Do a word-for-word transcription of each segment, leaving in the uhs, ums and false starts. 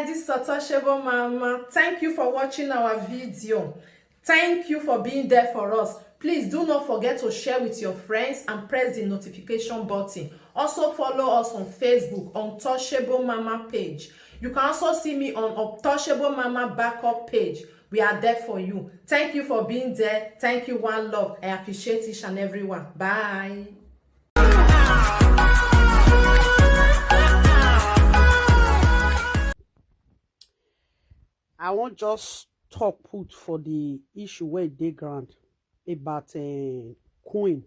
This is Untouchable Mama. Thank you for watching our video. Thank you for being there for us. Please do not forget to share with your friends and press the notification button. Also follow us on Facebook, Untouchable Mama page. You can also see me on Untouchable Mama backup page. We are there for you. Thank you for being there. Thank you, one love. I appreciate each and every one. Bye. I wan just talk put for the issue wey dey ground about uh, Queen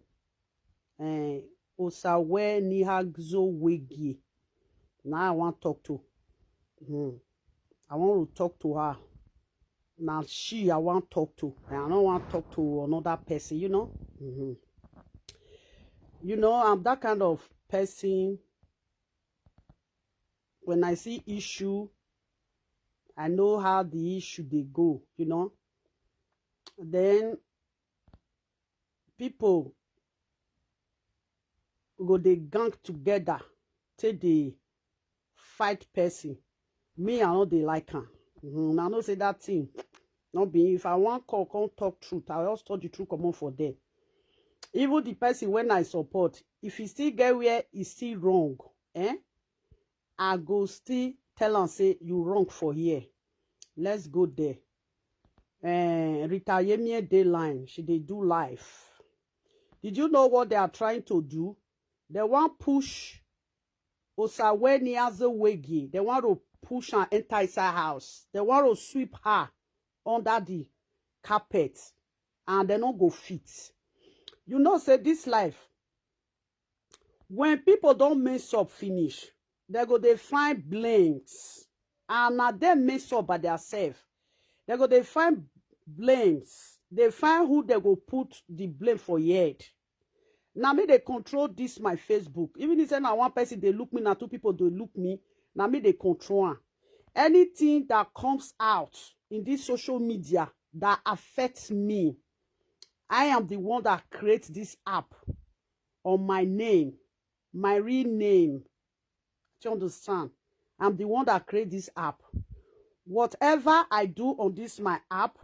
uh, Osawe Nihazo Wegie. Now I wan talk to. Hmm. I wan to talk to her. Na she I wan talk to. I no wan talk to another person, you know. Mm-hmm. You know, I'm that kind of person. When I see issue, I know how the issue dey go, you know. Then people go dey gang together, take dey fight person. Me, I no dey like am. Mm, I know say that thing no be, if I wan call, come talk truth, I just talk the truth comot for there. Even the person when I support, if he still get where he still wrong, eh? I go still tell am say you wrong for here. Let's go there. Eh, Rita Yemie dey line, she dey do life. Did you know what they are trying to do? They wan push Osawe Niaze Wegi. They want to push her enter inside house. They want to sweep her under the carpet, and they no go fit. You know say this life, when people don mess up finish, they go dey find blames, and na dem mess up by theirself. They go dey find blames, dey find who they go put the blame for head. Na me dey control this my Facebook. Even if say na one person dey look me, na two people dey look me, na me dey control am. Anything that comes out in this social media that affects me, I am the one that creates this app on my name, my real name. Do you understand? I'm the one that create this app. Whatever I do on this my app,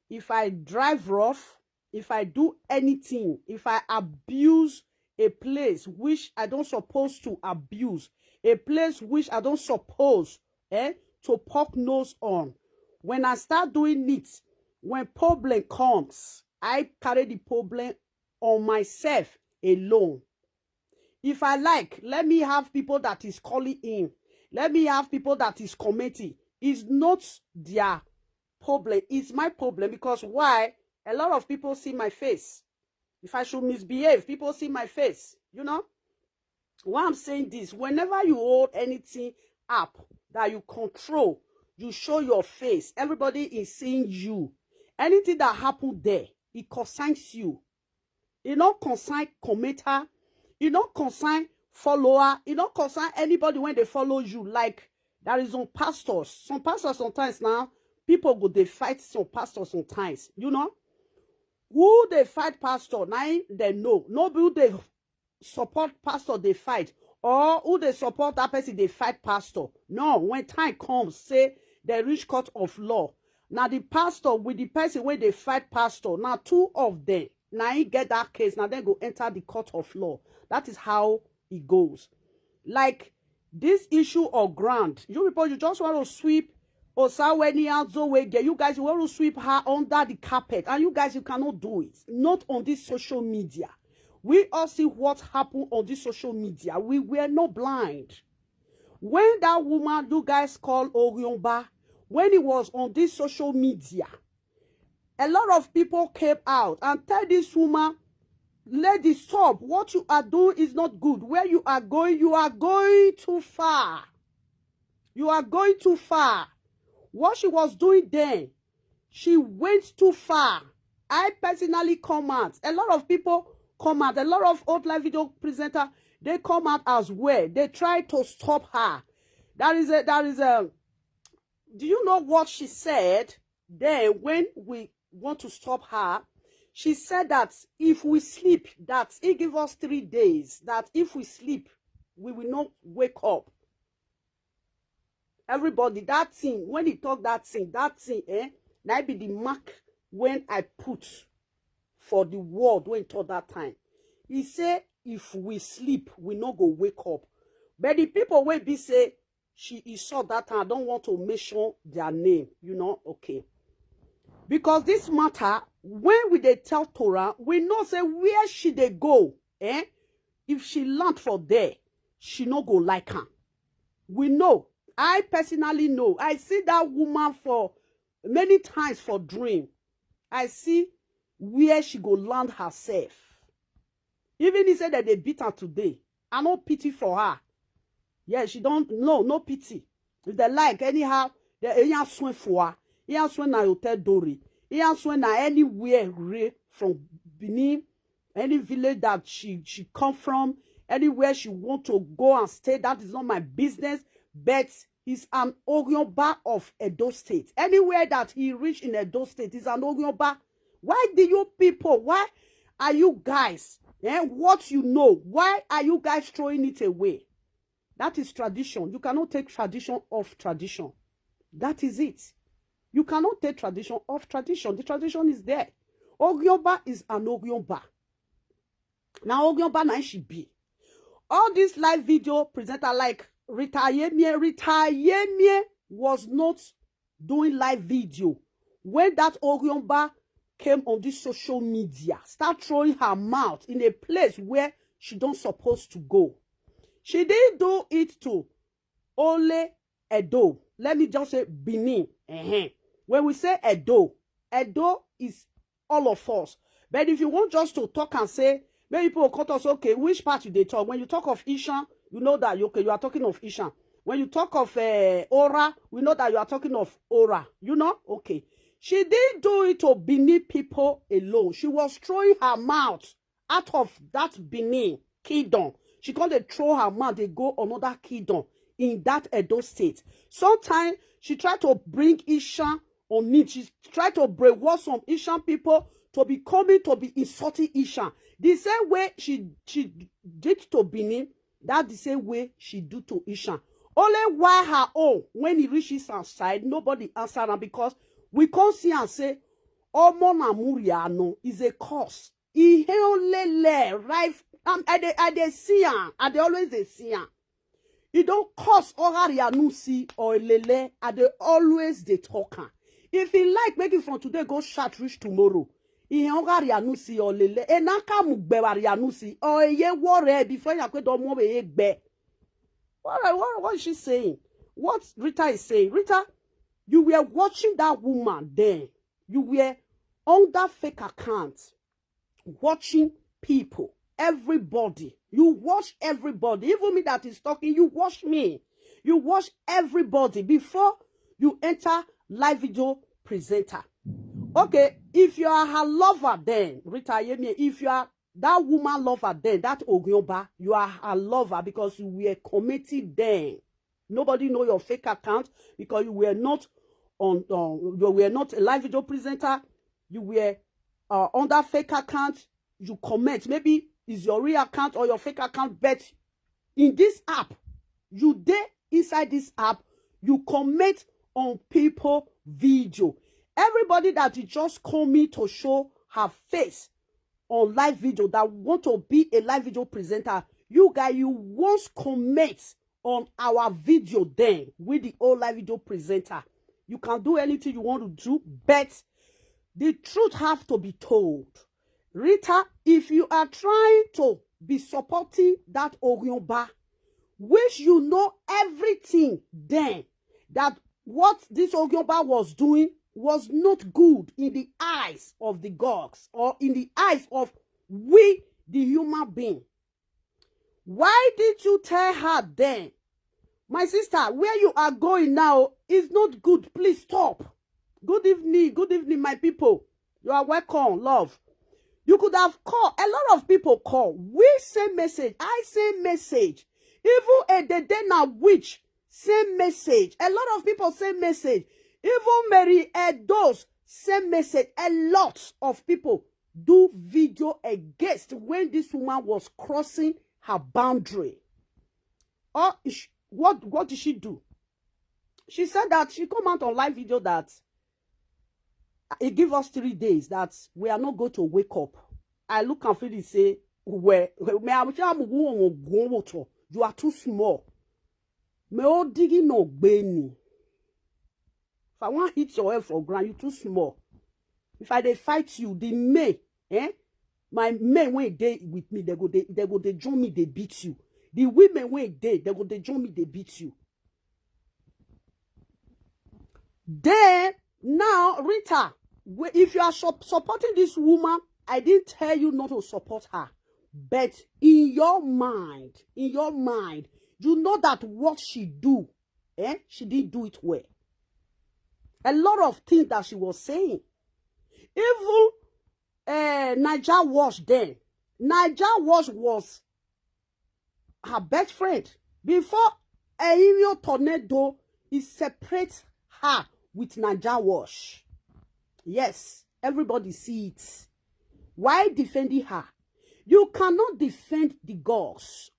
if I drive rough, if I do anything, if I abuse a place which I don't suppose to abuse, a place which I don't suppose, eh, to poke nose on, when I start doing it, when problem comes, I carry the problem on myself alone. If I like, let me have people that is calling in. Let me have people that is commenting. It's not their problem. It's my problem, because why? A lot of people see my face. If I should misbehave, people see my face, you know? Why I'm saying this, whenever you hold anything up that you control, you show your face, everybody is seeing you. Anything that happened there, it concerns you. E no concern commenter, e no concern follower, e no concern anybody when they follow you. Like, there is some pastors, some pastors sometimes now, people go dey fight some pastors sometimes, you know. Who dey fight pastor, na im dem know. No be who dey support pastor dey fight, or who dey support that person dey fight pastor. No, when time comes, say they reach court of law, na the pastor with the person wey dey fight pastor, na two of them, na im get that case, na dem go enter the court of law. That is how e goes. Like, this issue of ground, you people, you just want to sweep Osaweni Azowe Ge. You guys, you want to sweep her under the carpet, and you guys, you cannot do it. Not on this social media. We all see what happened on this social media. We were not blind. When that woman you guys call Orionba, when he was on this social media, a lot of people came out and tell this woman, "Lady, stop. What you are doing is not good. Where you are going, you are going too far. You are going too far." What she was doing then, she went too far. I personally come out. A lot of people come out. A lot of old live video presenter, they come out as well. They try to stop her. That is a, that is a, do you know what she said? Then when we want to stop her, she said that if we sleep, that he give us three days, that if we sleep, we will not wake up. Everybody, that thing, when he talk that thing, that thing, eh, na be the mark when I put for the word when he talk that time. He say, if we sleep, we no go wake up. But the people wey be say she insult that time, I don't want to mention their name, you know, okay. Because this matter, when we dey tell Torah, we know say where she dey go, eh? If she land for there, she no go like am. We know. I personally know. I see that woman for many times for dream. I see where she go land herself. Even he said that they beat her today. I no pity for her. Yeah, she don't, no, no pity. If they like, anyhow, they, he has swing for her. He has swing na hotel Dori. He has swing na anywhere re-, from Benin, any village that she, she come from, anywhere she want to go and stay, that is not my business. But he's an Orionba of Edo State. Anywhere that he reach in Edo State, he's an Orionba. Why do you people, why are you guys, eh, what you know, why are you guys throwing it away? That is tradition. You cannot take tradition off tradition. That is it. You cannot take tradition off tradition. The tradition is there. Orionba is an Orionba. Now Orionba na she be. All this live video presenter like Rita Yemie, Rita Yemie was not doing live video when that Orionba came on this social media, start throwing her mouth in a place where she don't supposed to go. She didn't do it to only Edo. Let me just say Benin. Ehen. When we say Edo, Edo is all of us. But if you want just to talk and say, many people come talk say, okay, which part you dey talk? When you talk of Ishan, you know that, okay, you are talking of Ishan. When you talk of uh, Ora, we know that you are talking of Ora. You know? Okay. She didn't do it to Benin people alone. She was throwing her mouth out of that Benin kingdom. She come dey throw her mouth, dey go another kingdom in that Edo State. Sometimes she try to bring Ishan on it. She try to brainwash some Ishan people to be coming to be insulting Ishan. The same way she, she did to Benin, that the same way she do to Ishan. Only why her own, when he reach his side, nobody answer am because we can't see and say, Omo na Muriano is a curse. Ihe olele, right? Um, I dey, I dey see am. I dey always dey see am. E don curse Orarianusi or Elele. I dey always dey talk am. If he like, make it from today go shout reach tomorrow. Ihe Orarianusi or Lele. Enaka Mugbewarianusi or Eye Wore before Yakwe don move egbe. What, what, what is she saying? What Rita is saying? Rita, you were watching that woman then. You were on that fake account watching people, everybody. You watch everybody. Even me that is talking, you watch me. You watch everybody before you enter live video presenter. Okay, if you are her lover, then Rita Yemi, if you are that woman lover, then that Ogyoba, you are her lover because you were committed then. Nobody know your fake account because you were not on, on you were not a live video presenter. You were uh, on that fake account. You comment. Maybe it's your real account or your fake account, but in this app, you dey inside this app, you comment on people video. Everybody that is just coming to show her face on live video, that want to be a live video presenter, you guys, you once comment on our video then with the old live video presenter. You can do anything you want to do, but the truth have to be told. Rita, if you are trying to be supporting that Orionba, which you know everything then, that what this Orionba was doing was not good in the eyes of the gods or in the eyes of we, the human being. Why did you tell her then? My sister, where you are going now is not good. Please stop. Good evening. Good evening, my people. You are welcome, love. You could have called. A lot of people call. We send message. I send message. Even a Dedena witch send message. A lot of people send message. Even Mary Edos send message. A lot of people do video against when this woman was crossing her boundary. Oh, what, what did she do? She said that she come out on live video that he give us three days that we are not going to wake up. I look and feel it say, well, me, I'm sure I'm going to go water. You are too small. Me o digi no gbeni. If I want hit your head for ground, you too small. If I dey fight you, the men, eh? My men wey dey with me, they go dey, they go dey join me, they beat you. The women wey dey, they go dey join me, they beat you. Then now, Rita, we- if you are sup- supporting this woman, I didn't tell you not to support her. But in your mind, in your mind, you know that what she do, eh, she didn't do it well. A lot of things that she was saying, even uh, Niger Wash then. Niger Wash was her best friend. Before Emir Tornado, he separates her with Niger Wash. Yes, everybody see it. Why defending her? You cannot defend the gods.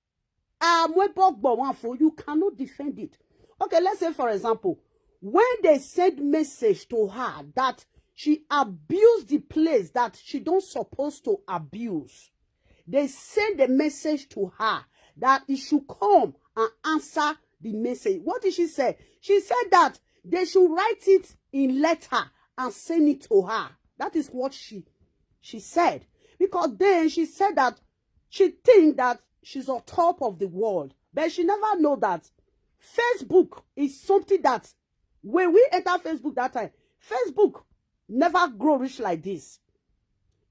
Amwebogbo one for you cannot defend it. Okay, let's say for example, when they send message to her that she abused the place that she don't supposed to abuse, they send a message to her that it should come and answer the message. What did she say? She said that they should write it in letter and send it to her. That is what she she said. Because then she said that she think that she's on top of the world, but she never know that Facebook is something that when we enter Facebook that time, Facebook never grow rich like this.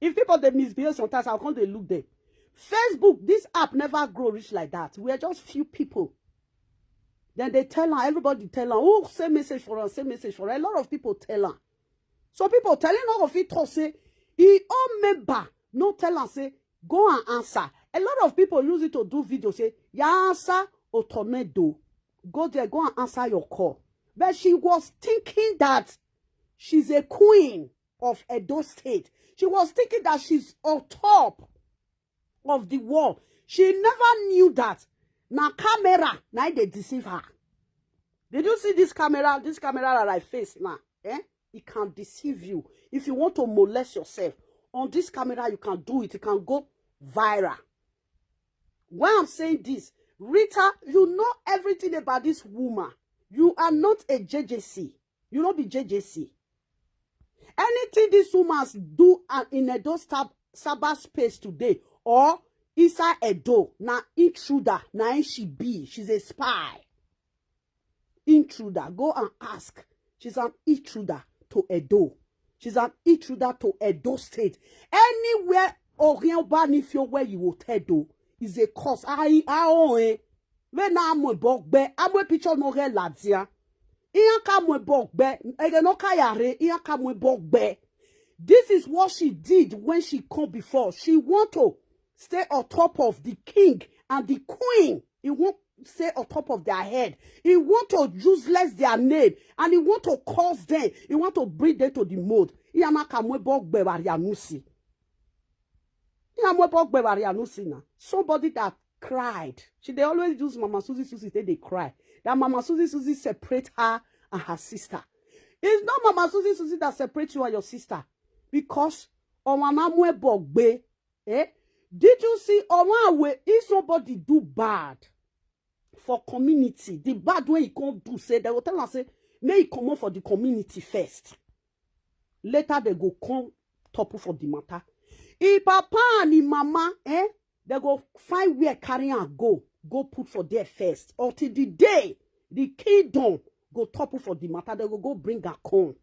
If people they misbehave sometimes, I'll come they look there. Facebook, this app never grow rich like that. We are just few people. Then they tell her, everybody tell her, oh, say message for us, say message for us. A lot of people tell her. So people telling all of it to say, he all member, no tell her, say, go and answer. A lot of people use it to do video, say, ya answer or tornado. Go there, go and answer your call. But she was thinking that she's a queen of Edo State. She was thinking that she's on top of the world. She never knew that na camera na dey deceive her. Did you see this camera? This camera that I face now, eh? It can deceive you. If you want to molest yourself on this camera, you can do it. It can go viral. Why I'm saying this, Rita, you know everything about this woman. You are not a J J C. You no be J J C. Anything this woman do uh, in Edo stab, cyber space today or inside Edo, na intruder, na im she be. She's a spy. Intruder, go and ask. She's an intruder to Edo. She's an intruder to Edo State. Anywhere Orienba Nifio where you will Edo is a cause. I I own it. When I'm a bogbe, I'm a picture no hair latia. Iyan ka mo bogbe, ege no kayare, iyan ka mo bogbe. This is what she did when she come before. She want to stay on top of the king and the queen. He won't stay on top of their head. He want to useless their name and he want to curse them. He want to bring them to the mud. Iyan ka mo bogbe warianusi. Iyan mo bogbe warianusi na. Somebody that cried. She they always use Mama Susie Susie they, they cry. That Mama Susie Susie separate her and her sister. It's not Mama Susie Susie that separate you and your sister. Because Owanamwe Bogbe, eh? Did you see Owanwe if somebody do bad for community? The bad way he can't do say they will tell us say may he come up for the community first. Later they go come topple for the matter. If papa and his mama, eh? They go find where carry and go, go put for there first. Until the day the kingdom go topple for the matter, they go go bring her come.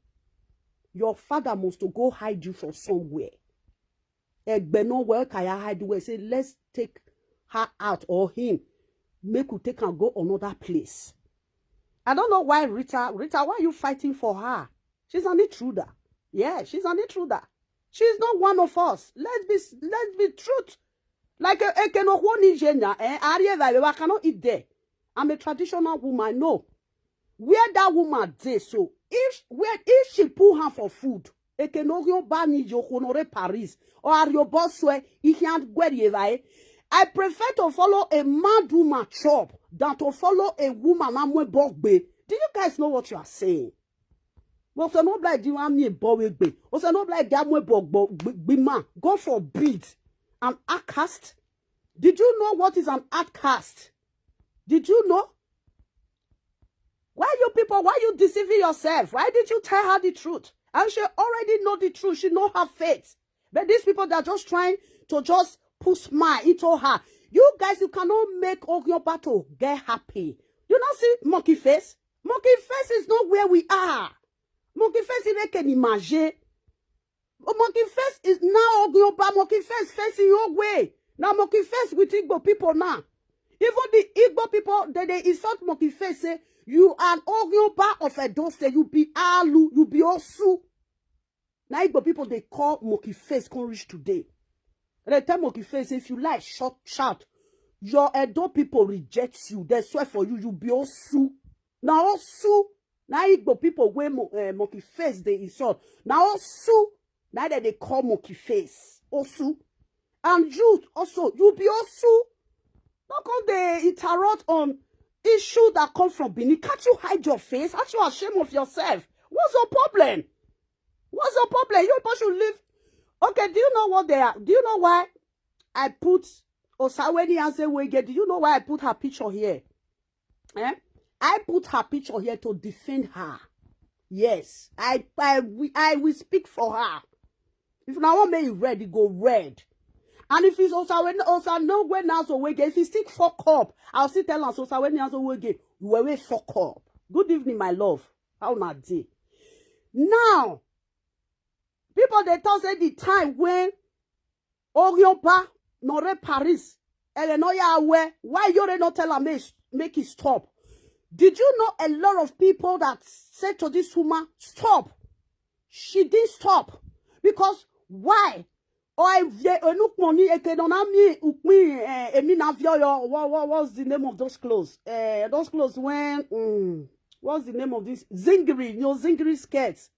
Your father must to go hide you from somewhere. Egbe no well kaya hide where say let's take her out or him. Make we take and go another place. I don't know why Rita, Rita, why are you fighting for her? She's an intruder. Yeah, she's an intruder. She's not one of us. Let's be let's be truth. Like a Ekenohwoni Jenya, eh? Arieva, I cannot eat there. I'm a traditional woman. No. Where that woman dey so, if where if she put her for food, Ekenohwon Bani Yohonore Paris or Arioboswe, he can't go. I prefer to follow a mad woman chop than to follow a woman Amwe Bogbe. Do you guys know what you are saying? Ose no be like the one me boy gbe. Ose no be like that one boy gbima. God forbid. An outcast. Did you know what is an outcast? Did you know? Why you people, why you deceiving yourself? Why did you tell her the truth? And she already know the truth. She know her fate. But these people, they're just trying to just put smile into her. You guys, you cannot make Ogionba to get happy. You not see monkey face? Monkey face is not where we are. Monkey face is like an image. Monkey face is now Ogionba. Monkey face facing your way. Now monkey face with Igbo people now. Even the Igbo people, they, they insult monkey face, say, "You are Ogionba of Edo State, you be Alu, you be Osu." Now Igbo people, they call monkey face come reach today. They tell monkey face, "If you like, shut, shout. Your Edo people reject you. They swear for you, you be Osu." Now Osu, now Igbo people wey mo- eh, monkey face they insult. Now Osu, now that they call monkey face. Osu. And you also, you be Osu. Not come they interrupt on issue that come from Benin. Can't you hide your face? Aren't you ashamed of yourself? What's your problem? What's your problem? You people should leave. Okay, do you know what they are? Do you know why I put Osaweni Azewege? Do you know why I put her picture here? Eh? I put her picture here to defend her. Yes, I I will, I will speak for her. If na one make e red, e go red. And if it's Osaweni, Osanogwe Nazowege, if he still fuck up, I'll still tell am, "Osaweni Nazowege, you were way fuck up." Good evening, my love. How na dey? Now, people they talk say the time when Orionba, Nore Paris, Elenoya Awe, why you no tell am make, make it stop? Did you know a lot of people that said to this woman, "Stop"? She didn't stop. Because why? Or if they enuk money, ekenonami ukmi, eh, emina vioyo, what, what, what's the name of those clothes? Eh, those clothes when, mm, what's the name of this? Zingiri, your zingiri skirts.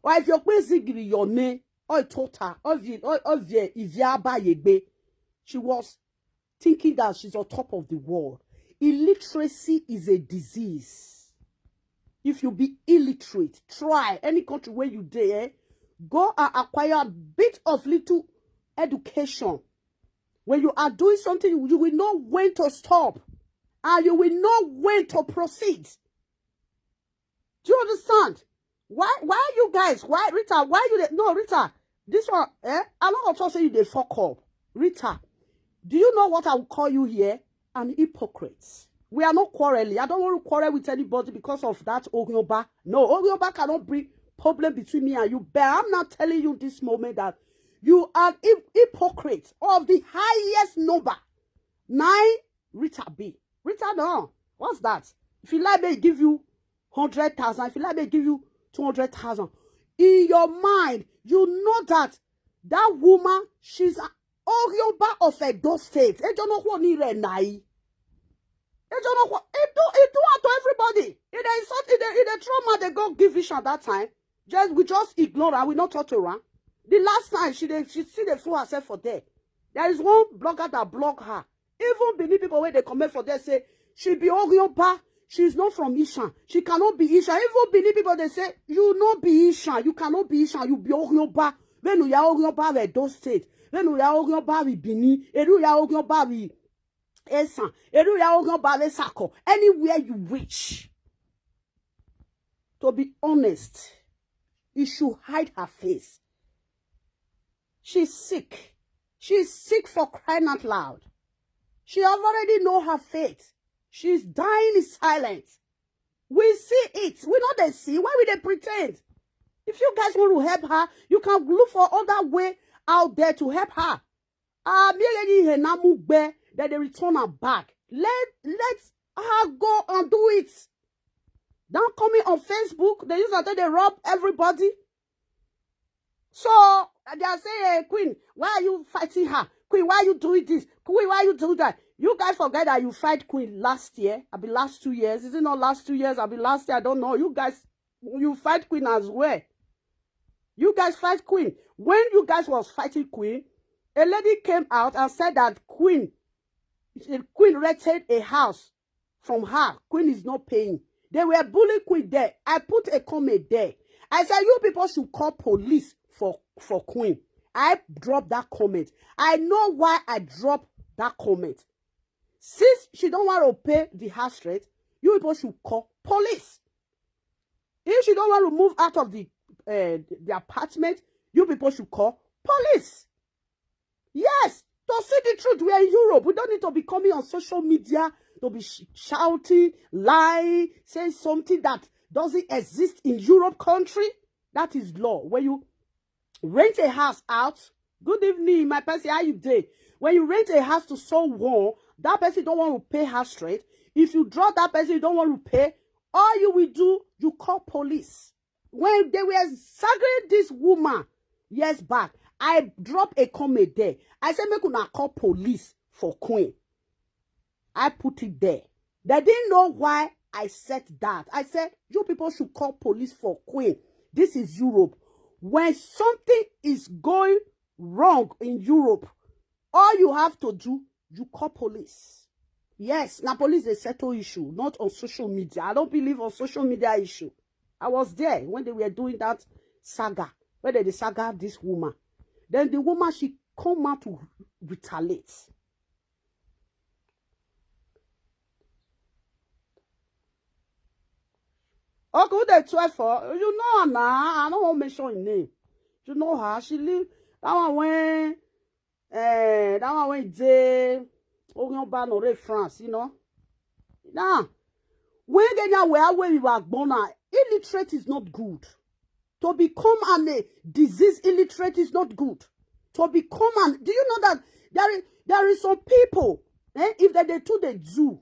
Or if you pay zingiri, your name, or tota, or vi, or, or vi, ivia ba yegbe. She was thinking that she's on top of the world. Illiteracy is a disease. If you be illiterate, try any country where you dey, eh, go and acquire a bit of little education. When you are doing something, you will know when to stop, and you will know when to proceed. Do you understand? Why, why you guys? Why, Rita? Why you dey, no, Rita? This one, eh? A lot of us say you dey fuck up. Rita, do you know what I will call you here? An hypocrite. We are not quarreling. I don't want to quarrel with anybody because of that Orionba. No, Orionba cannot bring problem between me and you. But I'm not telling you this moment that you are hip- hypocrite of the highest number. Nine, Rita B. Rita, no. What's that? If you like me, give you hundred thousand. If you like me, give you two hundred thousand. In your mind, you know that that woman, she's an Orionba of Edo State. Ejo no ho ni re nai. Ejo no ho. It do, it do unto everybody. It dey insult, it dey, it dey trauma, they go give vision that time. Just, we just ignore her. We not talk to her. The last time she dey, she see the fool herself for there. There is one blogger that block her. Even Benin people, when they comment for there, say she be Orionba. She's not from Ishan. She cannot be Ishan. Even Benin people, they say, "You not be Ishan. You cannot be Ishan. You be Orionba." When you are Orionba with Edo State. When you are Orionba with Benin. When you are Orionba with Esan. When you are Orionba with Sako. Anywhere you wish. To be honest, you should hide her face. She's sick. She's sick for crying out loud. She have already know her fate. She's dying in silence. We see it. We know they see. Why we they pretend? If you guys want to help her, you can look for other way out there to help her. Ah, me lady Henamugbe, that they return her back. Let, let her go and do it. Don't come in on Facebook. They use that, they rob everybody. So they are saying, "Hey, Queen, why are you fighting her? Queen, why are you doing this? Queen, why are you doing that?" You guys forget that you fight Queen last year. I be last two years. Is it not last two years? I be last year. I don't know. You guys, you fight Queen as well. You guys fight Queen. When you guys was fighting Queen, a lady came out and said that Queen, Queen rented a house from her. Queen is not paying. They were bullying Queen there. I put a comment there. I said, "You people should call police for, for Queen." I dropped that comment. I know why I dropped that comment. Since she don't want to pay the house rent, you people should call police. If she don't want to move out of the, uh, the apartment, you people should call police. Yes, to see the truth, we are in Europe. We don't need to be coming on social media to be sh- shouting, lying, saying something that doesn't exist in Europe country. That is law. When you rent a house out, good evening, my person, how you dey? When you rent a house to someone, that person don't want to pay house rent. If you drop that person, you don't want to pay. All you will do, you call police. When they were staggering this woman years back, I drop a comment there. I said, "Make una call police for Queen." I put it there. They didn't know why I said that. I said, "You people should call police for Queen. This is Europe." When something is going wrong in Europe, all you have to do, you call police. Yes, now police they settle issue, not on social media. I don't believe on social media issue. I was there when they were doing that saga, when they, they saga this woman. Then the woman, she come out to retaliate. Okay, who they twelve for? You know her now. I don't want to mention her name. You know her. She live that one when, eh, that one when they Orion Banore France, you know. Now, when they now where we were born, illiterate is not good. To become an a disease illiterate is not good. To become an, do you know that there is, there is some people, eh, if they, they too they do,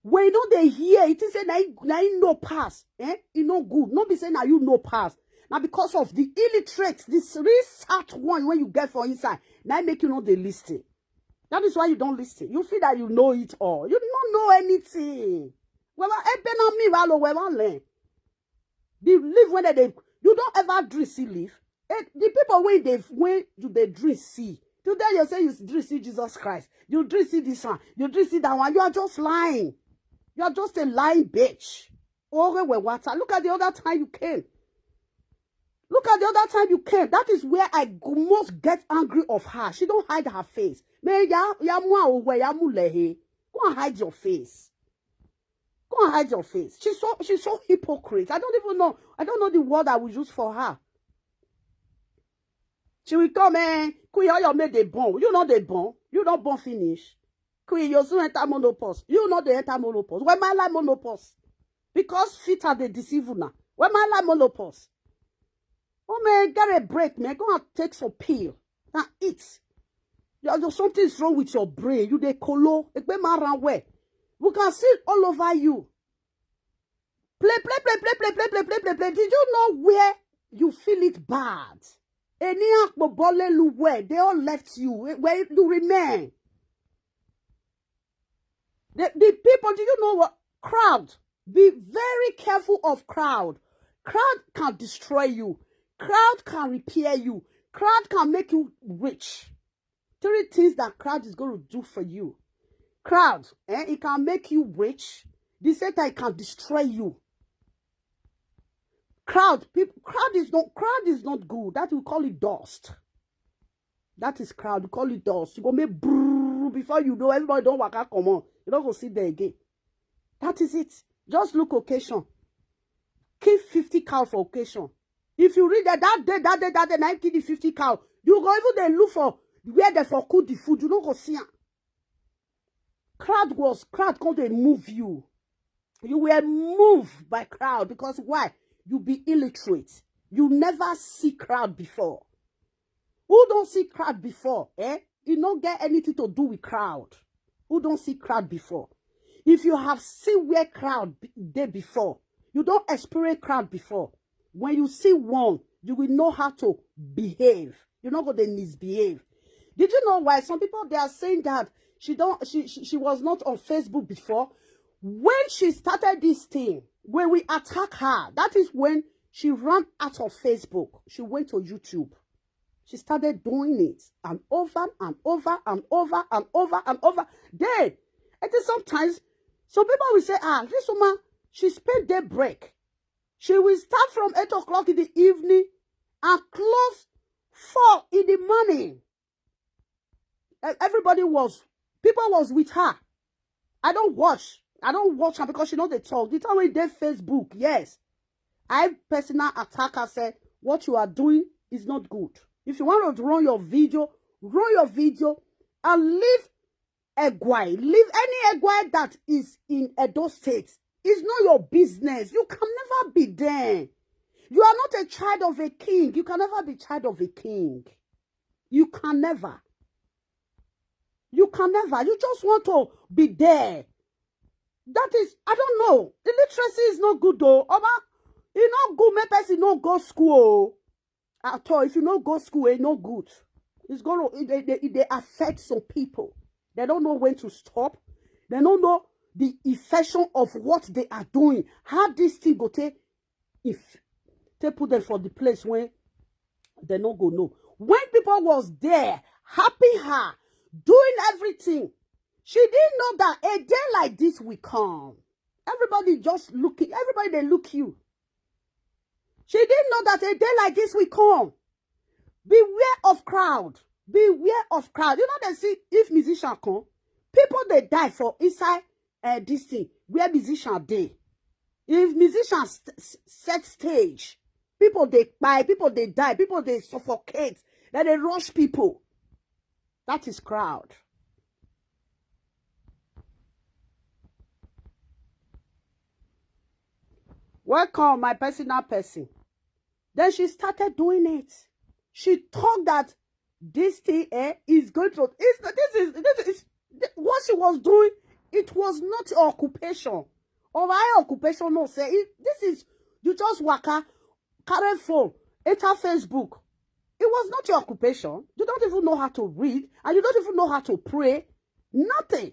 when you know they hear it, say na him- na him no pass, eh, e no good. No be say na you no pass. Now because of the illiterate, this real sad one when you get for inside, now make you know they listen. That is why you don't listen. You feel that you know it all. You don't know anything. Well, eh, ben on me, well, well, well, eh. The leaf when they, you don't ever drink see leaf. Eh, the people when they, when you they drink see. Today you say you drink see Jesus Christ. You drink see this one. You drink see that one. You are just lying. You are just a lying bitch. Okay, well, water. Look at the other time you came. Look at the other time you came. That is where I go- most get angry of her. She don't hide her face. Man, ya, ya mwa owe, ya mu lehe. Go and hide your face. Go and hide your face. She's so, she's so hypocrite. I don't even know. I don't know the word I will use for her. She will come, eh? Queen, all your made they born. You know they born. You don't born finish. Queen, you soon enter menopause. You know they enter menopause. When my life menopause? Because fit are they deceive now. When my life menopause? Oh man, get a break, man. Go and take some pill. Now eat. Your, your, something is wrong with your brain. You they colo. Ekpe ma ran where? We can see it all over you. Play, play, play, play, play, play, play, play, play, play. Did you know where you feel it bad? Any akpo bole lu where they all left you. Where, where you remain? The, the people, do you know what? Crowd. Be very careful of crowd. Crowd can destroy you. Crowd can repair you. Crowd can make you rich. Three things that crowd is going to do for you. Crowd, eh, it can make you rich. The same time, it can destroy you. Crowd, people, crowd is not, crowd is not good. That we call it dust. That is crowd. We call it dust. You go make brrrr before you know everybody don't waka come on. You don't go sit there again. That is it. Just look occasion. Keep fifty cow for occasion. If you read that, that day, that day, that day, na him kill the fifty cow. You go even dey look for where they for cook the food. You no go see am. Crowd was, crowd come dey move you. You were moved by crowd because why? You be illiterate. You never see crowd before. Who don't see crowd before, eh? You no get anything to do with crowd. Who don't see crowd before? If you have seen where crowd be- dey before, you don't experience crowd before. When you see one, you will know how to behave. You no go dey misbehave. Did you know why some people they are saying that she don't she, she she was not on Facebook before? When she started this thing, when we attack her, that is when she ran out of Facebook. She went to YouTube. She started doing it and over and over and over and over and over. Then, it is sometimes some people will say, "Ah, this woman, She spend day break. She will start from eight o'clock in the evening and close four in the morning. E- Everybody was, people was with her. I don't watch. I don't watch her because she know the talk. The time when they Facebook, yes. I personal attack her, say, "What you are doing is not good. If you want to run your video, run your video and leave Egwai. Leave any Egwai that is in Edo State. It's not your business. You can never be there. You are not a child of a king. You can never be child of a king. You can never. You can never. You just want to be there." That is, I don't know. Illiteracy is not good though. Oba, e no good make person no go school at all. If you no go school, e no good. It's gonna, it, it, it, it affects some people. They don't know when to stop. They don't know the infection of what they are doing. How this thing go take, if they put them for the place where they no go know. When people was there, happy her, doing everything, she didn't know that a day like this will come. Everybody just looking, everybody they look you. She didn't know that a day like this will come. Beware of crowd. Beware of crowd. You know they see if musician come, people they die for inside uh, this thing where musician dey. If musician st- s- set stage, people they buy, people they die, people they suffocate, then they rush people. That is crowd. Welcome, my personal person. Then she started doing it. She thought that this thing eh, is going to. It's, this is this is th- what she was doing. It was not her occupation. Or my occupation, no say it, this is you just waka, carry phone, enter Facebook. It was not your occupation. You don't even know how to read, and you don't even know how to pray. Nothing.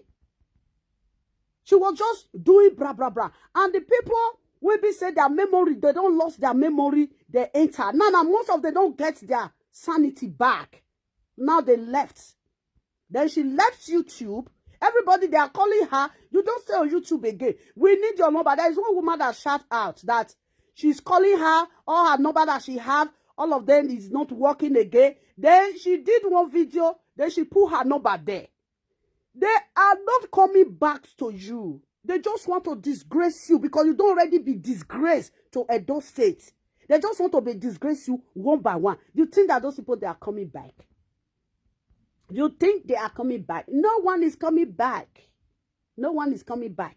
She was just doing bra bra bra. And the people will be say their memory, they don't lost their memory, they enter. Now, now most of them don't get their sanity back. Now they left. Then she left YouTube. Everybody they are calling her. You don't stay on YouTube again. We need your number. There is one woman that shout out that she's calling her, all her number that she have, all of them is not working again. Then she did one video. Then she put her number there. They are not coming back to you. They just want to disgrace you because you don't already be disgraced to Edo State. They just want to be disgrace you one by one. You think that those people they are coming back? You think they are coming back? No one is coming back. No one is coming back.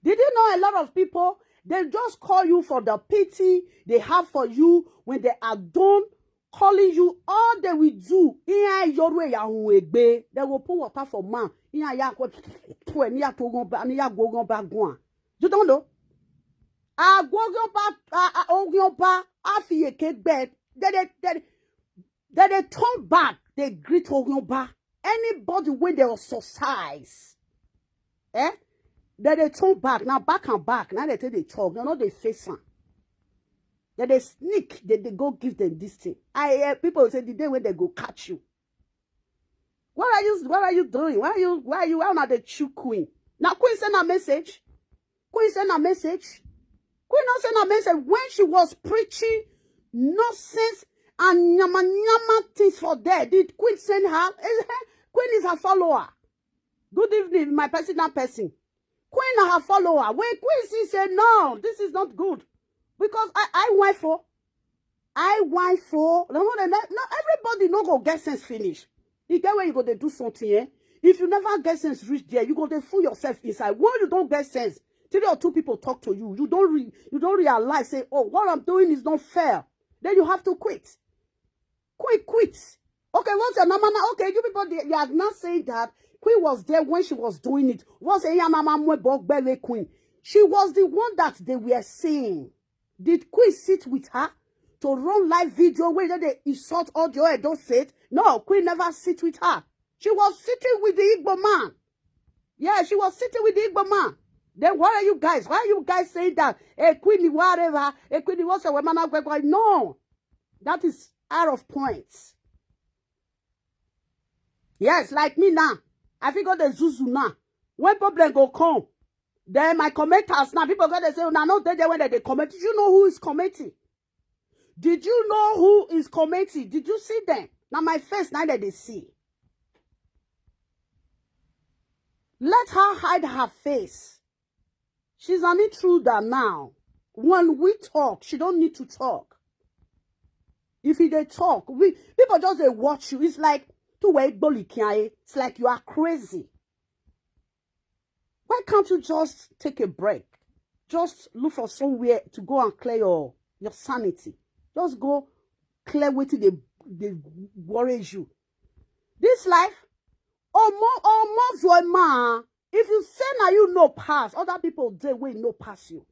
Did you know a lot of people they just call you for the pity they have for you when they are done calling you? All they will do, ihe yoru ya hu egbe. They will put water for man. Ihe ya ko pue ni ya to gon ba ni ya go gon ba gun. You don't know? Ago gon ba, ago gon ba afiyeke gbe. They they they they, they turn back. They greet ogun ba. Anybody when they exercise, eh? Then they turn back. Now back and back. Now they take the talk. They know they face am. Then they sneak. They, they go give them this thing. I hear people say the day when they go catch you. What are you what are you doing? Why are you why are you why una dey chew queen? Now queen send a message. Queen send a message. Queen not send a message when she was preaching nonsense and nyama nyama things for there. Did queen send her? Eh, eh, queen is her follower. Good evening, my personal person. Queen na her follower. When queen see say no, this is not good because I I wife for I wife for no no no no, everybody no go get sense finish. E get where you go dey do something eh. If you never get sense reach there, you go dey fool yourself inside. When you don't get sense, three or two people talk to you. You don't re, you don't realize say, oh, what I'm doing is not fair. Then you have to quit. Quit, quit. Okay, what's your number now? Okay, you people, they- you are not saying that queen was there when she was doing it. What's a mama mwe bog bele queen? She was the one that they were seeing. Did queen sit with her to run live video where they insult audio and don't say it? No, queen never sit with her. She was sitting with the Igbo man. Yeah, she was sitting with the Igbo man. Then what are you guys? Why are you guys saying that? A queen whatever, a queen whatsoever man? No, that is out of point. Yes, like me now. I think all the zuzu now. When problem go come, Then my commenters now, people go dey say, "Una no dey there when they dey comment." Did you know who is commenting? Did you know who is commenting? Did you see them? Now my face, now that they see. Let her hide her face. She's an intruder now. When we talk, she don't need to talk. If you dey talk, we people just dey watch you. It's like two way. It's like you are crazy. Why can't you just take a break? Just look for somewhere to go and clear your your sanity. Just go clear wetin dey dey worry you. This life, omo omo voima. If you say na you know pass, other people dey wey know pass you.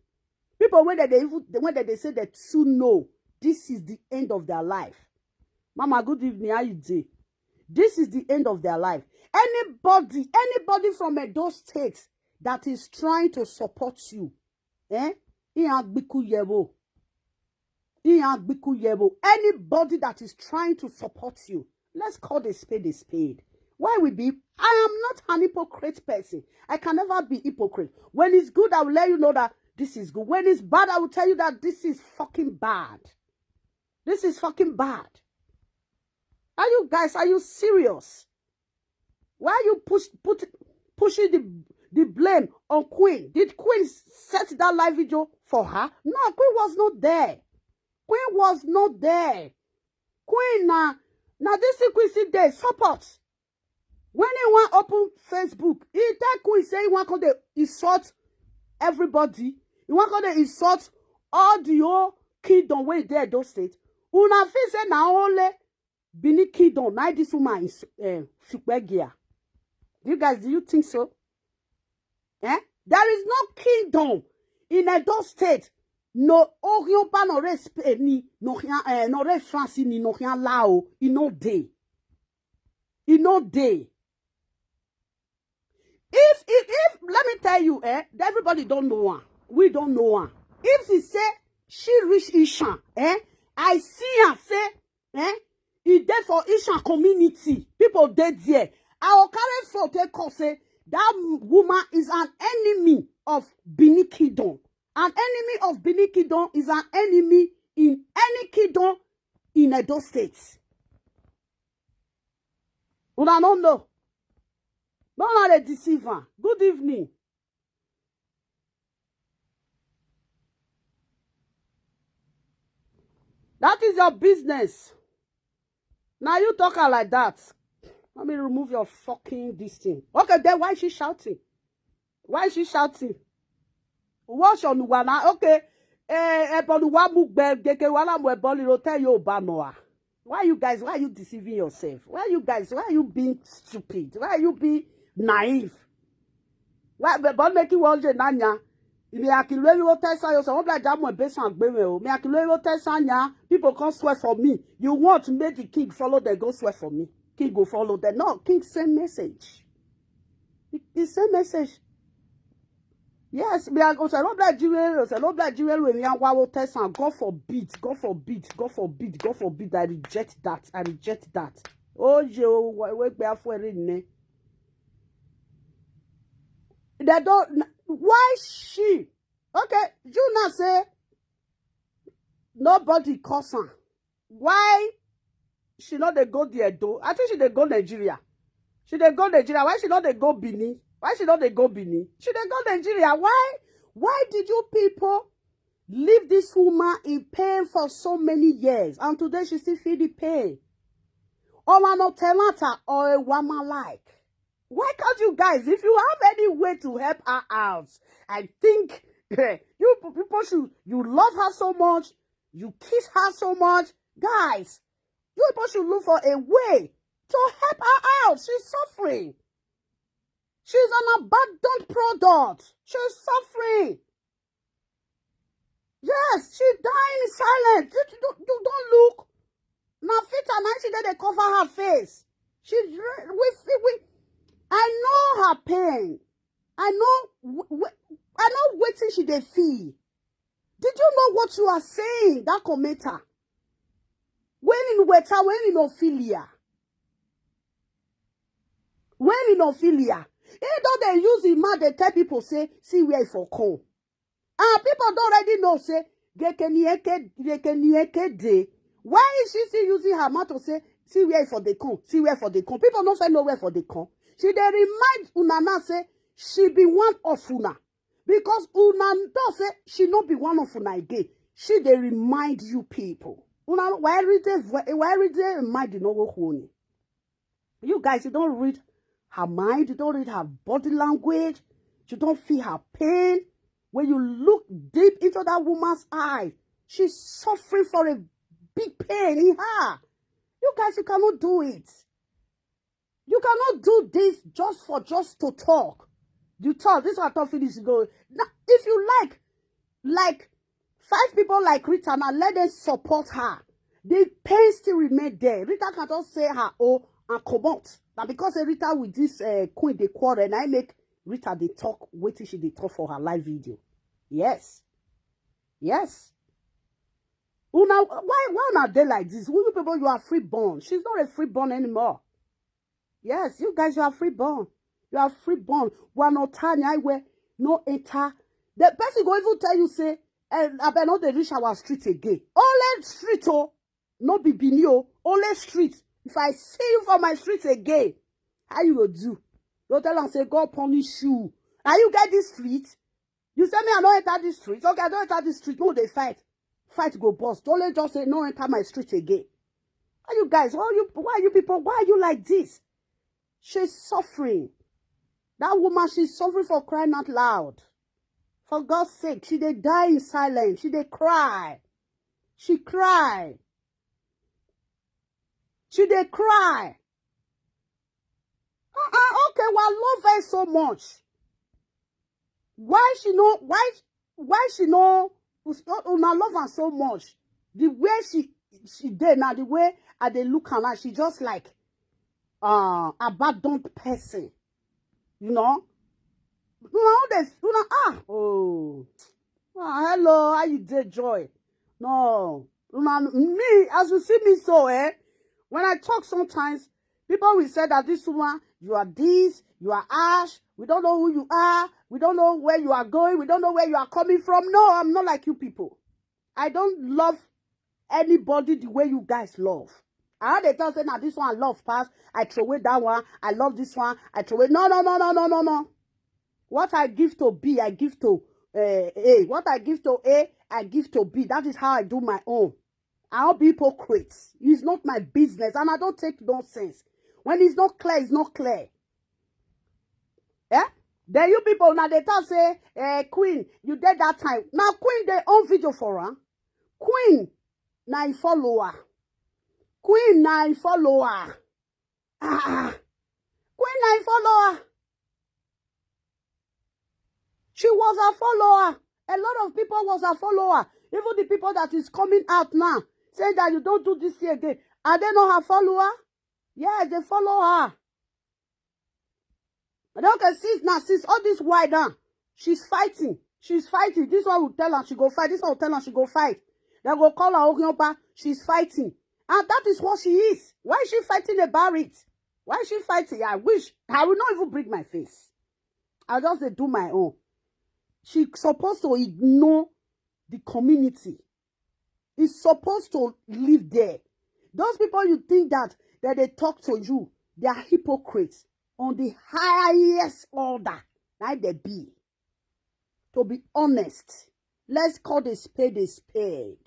People wey dem dey even when dem dey say dem too know, this is the end of their life. Mama, good evening. How you dey? This is the end of their life. Anybody, anybody from Edo State that is trying to support you, eh? Ihe agbiku yebo. Ihe agbiku yebo. Anybody that is trying to support you, let's call a spade a spade. Why we be? I am not an hypocrite person. I can never be hypocrite. When it's good, I will let you know that this is good. When it's bad, I will tell you that this is fucking bad. This is fucking bad. Are you guys, are you serious? Why are you push put pushing the the blame on Queen? Did Queen set that live video for her? No, Queen was not there. Queen was not there. Queen na na this thing Queen still dey support. When he wan open Facebook, he tell Queen say he wan come dey insult everybody. He wan come dey insult all the whole kingdom wey dey Edo State. Una feel say na only Benin kingdom na this woman is uh, Shukpegia. Do you guys, do you think so? Eh? There is no kingdom in Edo State. No Orionba, no re Spain, no uh, no re France, ni no lao. E no dey. E no dey. If if if let me tell you, eh, everybody don't know one. We don't know one. If he say she reach Ishan, eh, I see her say, eh, he dey for Ishan community. People dey there. I will carry for take call say that woman is an enemy of Benin Kingdom. An enemy of Benin Kingdom is an enemy in any kingdom in Edo State. Una no know. No una dey deceive am. Good evening. That is your business. Now you talk her like that. Let me remove your fucking this thing. Okay, then why is she shouting? Why is she shouting? What's your nuwana? Okay. Eh, eh, but what move back? They can wanna more body will tell you about Noah. Why you guys? Why are you deceiving yourself? Why you guys? Why are you being stupid? Why are you being naive? Why but but make you one day nanya? Me akilwe you tell say yourself. What like jam my best and gbeme o. Me akilwe you tell sanya. People come swear for me. You want to make the king follow them, go swear for me. King go follow them. No, king send message. He, he send message. Yes, me I go say no black Jiwel, say no black Jiwel when me and Wawo test and God forbid, God forbid, God forbid, God forbid. I reject that. I reject that. Oh, you wake me up for it. They don't. Why she? Okay, you now say nobody cause her. Why she not dey go there though? I think she dey go Nigeria. She dey go Nigeria. Why she not dey go Benin? Why she not dey go Benin? She dey go Nigeria. Why? Why did you people leave this woman in pain for so many years? And today she still feel the pain. Or no talent or a woman like. Why can't you guys, if you have any way to help her out, I think you people should, you love her so much, you kiss her so much. Guys, you people should look for a way to help her out. She's suffering. She's an abandoned product. She's suffering. Yes, she dying in silence. You, you, you don't look. Now fit and she dey cover her face. She we we I know her pain. I know I know wetin she dey feel. Did you know what you are saying? That commenter. When in water, when in Ophelia. When in Ophelia, He don dey use him mouth dey tell people say, "See where he for come." And people don already know say, "Gekenieke, Gekenieke dey." Why is she still using her mouth to say, "See where he for dey come, see where he for dey come"? People no fit know where he for dey come. She dey remind una now say she be one of una. Because una talk say she no be one of una again. She dey remind you people. Una why read the why read the mind no go hold. You guys, you don't read her mind, you don't read her body language, you don't feel her pain. When you look deep into that woman's eye, she's suffering for a big pain in her. You guys, you cannot do it. You cannot do this just for just to talk. You talk, this one talk finish go. Now, if you like, like five people like Rita now, let them support her. The pain still remain there. Rita can just say her oh and comot. Now because say Rita with this uh, queen dey quarrel, and I make Rita dey talk wetin she dey talk for her live video. Yes, yes. Una why why una dey like this? You people, you are free born. She's not a free born anymore. Yes, you guys, you are free born. You are free born. We are not tanya where no enter. The person go even tell you say, "Eh, I better not dey reach our street again." Only street oh, no be Benin oh, only street. If I see you for my street again, how you go do? You tell am say God punish you. Are you get this street? You say me I no enter this street. Okay, I don't enter this street. No, they fight. Fight go burst. Don't let just say no enter my street again. Are you guys? Why are you why are you people? Why are you like this? She's suffering. That woman, she's suffering for crying out loud. For God's sake, she dey die in silence. She dey cry. She cry. She dey cry. Uh-uh, okay, well, I love her so much. Why she no why why she no una love her so much? The way she she dey now, the way I dey look her now, she just like uh abandoned person. You know? Una all dey una ah oh ah hello, how you dey, Joy? No, una me as you see me so eh, when I talk sometimes people will say that this woman, you are this, you are ash, we don't know who you are, we don't know where you are going, we don't know where you are coming from. No, I'm not like you people. I don't love anybody the way you guys love. I had a thought say now this one I love pass, I throw away that one, I love this one, I throw away. No, no, no, no, no, no, no. What I give to B, I give to uh, A. What I give to A, I give to B. That is how I do my own. I don't be hypocrites. It's not my business, and I don't take nonsense. When it's not clear, it's not clear. Eh? Then you people now they talk say, eh, Queen, you did that time. Now Queen they own video for her. Queen, now you follow her. Queen, now you follow her. Ah, ah. Queen, now you follow her. She was a follower. A lot of people was a follower. Even the people that is coming out now, saying that you don't do this thing again. Are they not her follower? Yes, they follow her. And okay, since now, since all this while now, she's fighting. She's fighting. This one will tell her she go fight. This one will tell her she go fight. They go call her Ogioba. She's fighting. And that is what she is. Why is she fighting about it? Why is she fighting? I wish I will not even bring my face. I just dey do my own. She supposed to ignore the community. It's supposed to live there. Those people you think that that they talk to you, they are hypocrites on the highest order. Like they be. To be honest, let's call the spade a spade.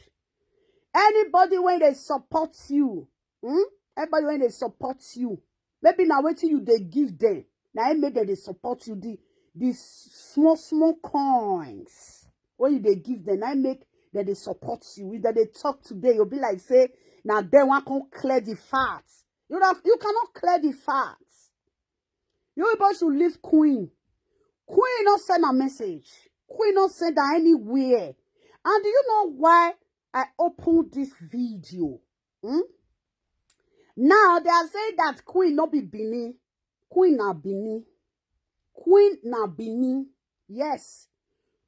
Anybody when they support you, hmm? Everybody when they support you, maybe now wait till you they give them. Now I made that they support you the these small small coins. When you they give them, I make that they support you. If that they talk today, you'll be like say, now they want to clear the facts. You know, you cannot clear the facts. You people should leave Queen. Queen not send a message. Queen not send her anywhere. And do you know why I opened this video? Hmm? Now they are saying that Queen not be Benin. Queen na Benin. Queen na Benin. Yes.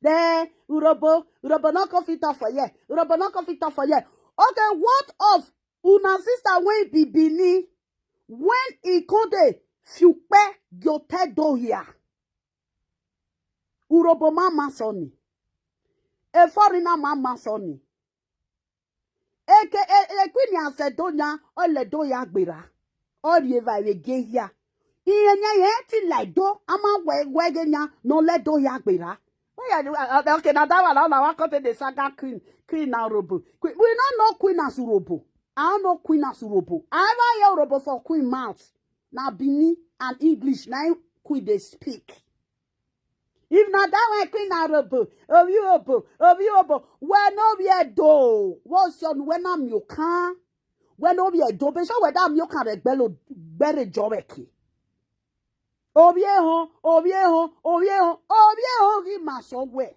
Then Urobo, Urobo not come fit talk for here. Urobo not come fit talk for here. Okay, what of una sister when be Benin? When he come dey Fiukpe, gyote dohia. Urobo mama soni. A foreigner mama soni. Eke e, e queen ya se donya, ole doya gbera. Ori eva we ge ya. Iye nya ye ti le do, ama we we ge nya, no le doya gbera. Where you do? Uh, okay, now that one, now I come to the saga queen, queen and robo. Queen, we no know queen as robo. I don't know queen as robo. I ever hear robo for queen mouth. Na Benin and English, na im queen dey speak. If na that one, queen na robo, obi obo, obi obo. When no be Edo, what's your, when I'm your can? When no be Edo, be sure whether I'm your can, belo, bere jobeki. Obi ehon, obi ehon, obi ehon, obi ehon, he must somewhere.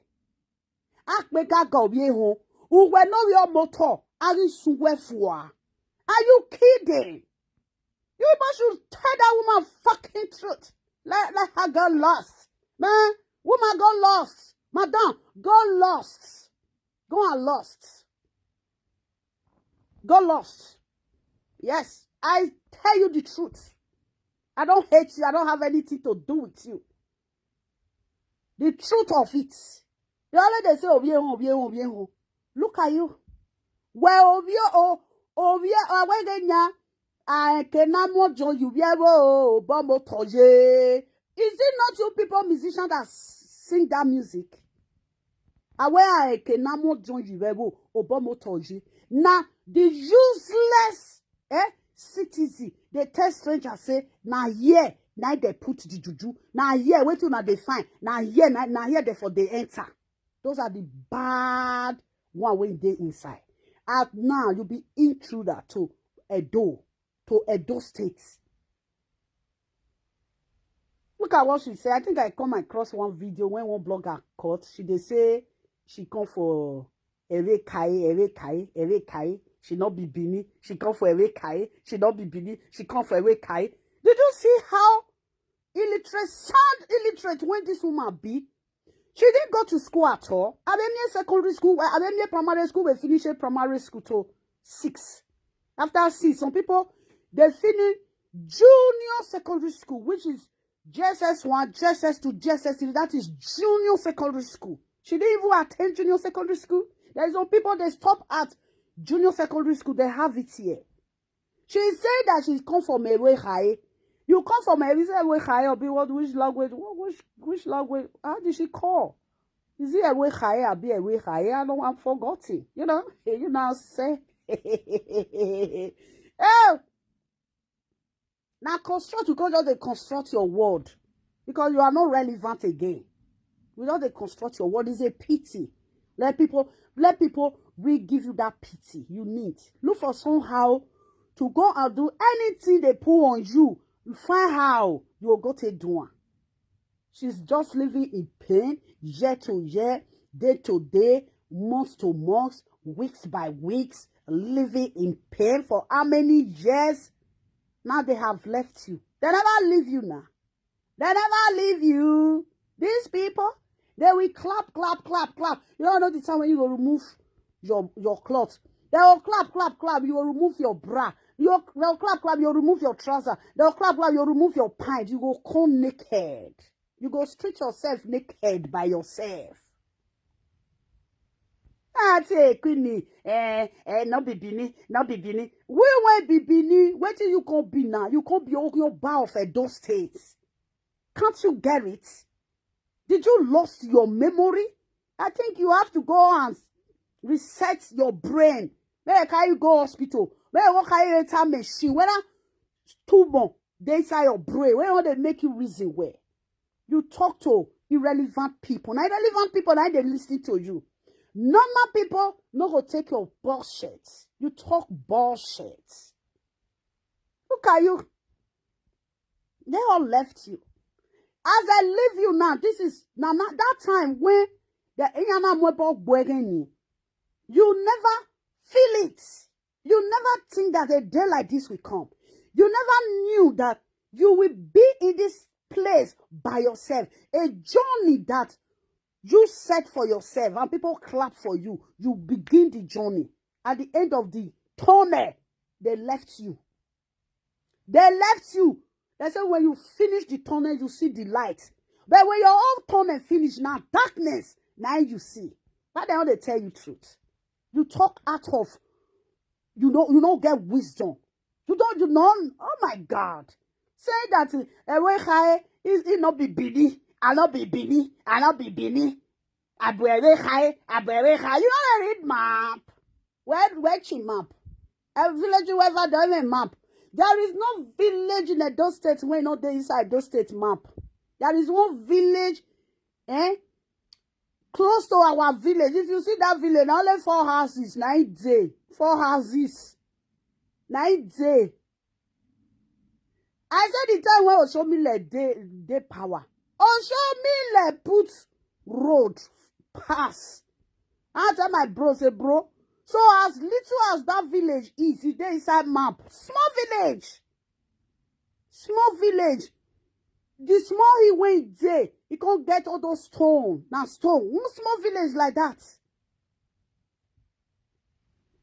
Akpekaga obi ehon, uwe no your motor, ari suwe fua. Are you kidding? You people should tell that woman fucking truth. Let, let her go lost. Man, woman go lost. Madam, go lost. Go and lost. Go lost. Yes, I tell you the truth. I don't hate you. I don't have anything to do with you. The truth of it. You always dey say, "Obie ho, obie ho, obie ho." Look at you. Well, obie o, obie o, wegenya. I cannot more join you. Yeah, oh, bombo toje. Is it not you people musicians that s- sing that music? Awe I cannot more join you. Yeah, oh, bombo toje. Now the useless, eh, citizen, they tell stranger say, "Na here, na they put the juju. Na here, wait till na they find. Na here, na, na here they for they enter." Those are the bad one wey dey inside. And now you be intruder to Edo, to Edo State. Look at what she say. I think I come across one video when one blogger caught. She dey say she come for Ere Kai, Ere Kai, Ere Kai. She not be Bini. She come for Ere Kai. She not be Bini. She come for Ere Kai. Did you see how illiterate, sound illiterate when this woman be? She didn't go to school at all. Abemie secondary school, uh, Abemie primary school, we finish a primary school to six. After six, some people, they finish junior secondary school, which is J S S one, J S S two, J S S three, that is junior secondary school. She didn't even attend junior secondary school. There is some people, they stop at junior secondary school. They have it here. She said that she come from Ewe High. You come from Ewe, Ewe High, or be what, which language? What, which, which language? How did she call? Is it Ewe High? Abi Ewe High? I don't, I'm forgotten. You know, you know, say, oh, now construct, you can't just dey construct your word because you are not relevant again. We don't dey construct your word. It's a pity. Let people, let people we give you that pity you need. Look for somehow to go and do anything they pull on you. Find how you go take do one. She's just living in pain, year to year, day to day, month to month, weeks by weeks, living in pain for how many years? Now they have left you. They never leave you now. They never leave you. These people, they will clap, clap, clap, clap. You don't know the time when you go remove your, your cloth. They will clap, clap, clap. You will remove your bra. You will, they will clap, clap. You will remove your trouser. They will clap, clap. You will remove your pants. You go come naked. You go street yourself naked by yourself. I say, Queenie, eh, eh, not be Bini, not be Bini. We will be Bini. Where do you come be now? You come be your bar of Edo State. Can't you get it? Did you lost your memory? I think you have to go and reset your brain. May I carry you go hospital? May I walk carry enter machine? Whether tumor dey inside your brain, wey wan dey make you reason well. You talk to irrelevant people. Na irrelevant people na dey listen to you. Normal people no go take your bullshit. You talk bullshit. Look at you. They all left you. As I leave you now, this is now, now that time when the Inyana Mwebo Gwegeni, you never feel it. You never think that a day like this will come. You never knew that you will be in this place by yourself. A journey that you set for yourself and people clap for you. You begin the journey. At the end of the tunnel, they left you. They left you. They say when you finish the tunnel, you see the light. But when your own tunnel finish now, darkness, now you see. But they only tell you truth. You talk out of, you know, you don't get wisdom. You don't, you know, oh my God. Say that uh, Ewe High is it not be Bini, I not be Bini, I not be Bini. Abu Ewe High, Abu Ewe High. You don't read map. Where where she map? A village wherever the map. There is no village in Edo State where not the inside Edo State map. There is one village, eh? Close to our village. If you see that village, na only four houses, nine day. Four houses, nine day. I said the time when Oshomile dey dey power. Oshomile put road pass. I tell my bro, say, bro, so as little as that village is, e dey inside map. Small village. Small village. The small he went there, he can't get all those stone. Now stone. One small village like that.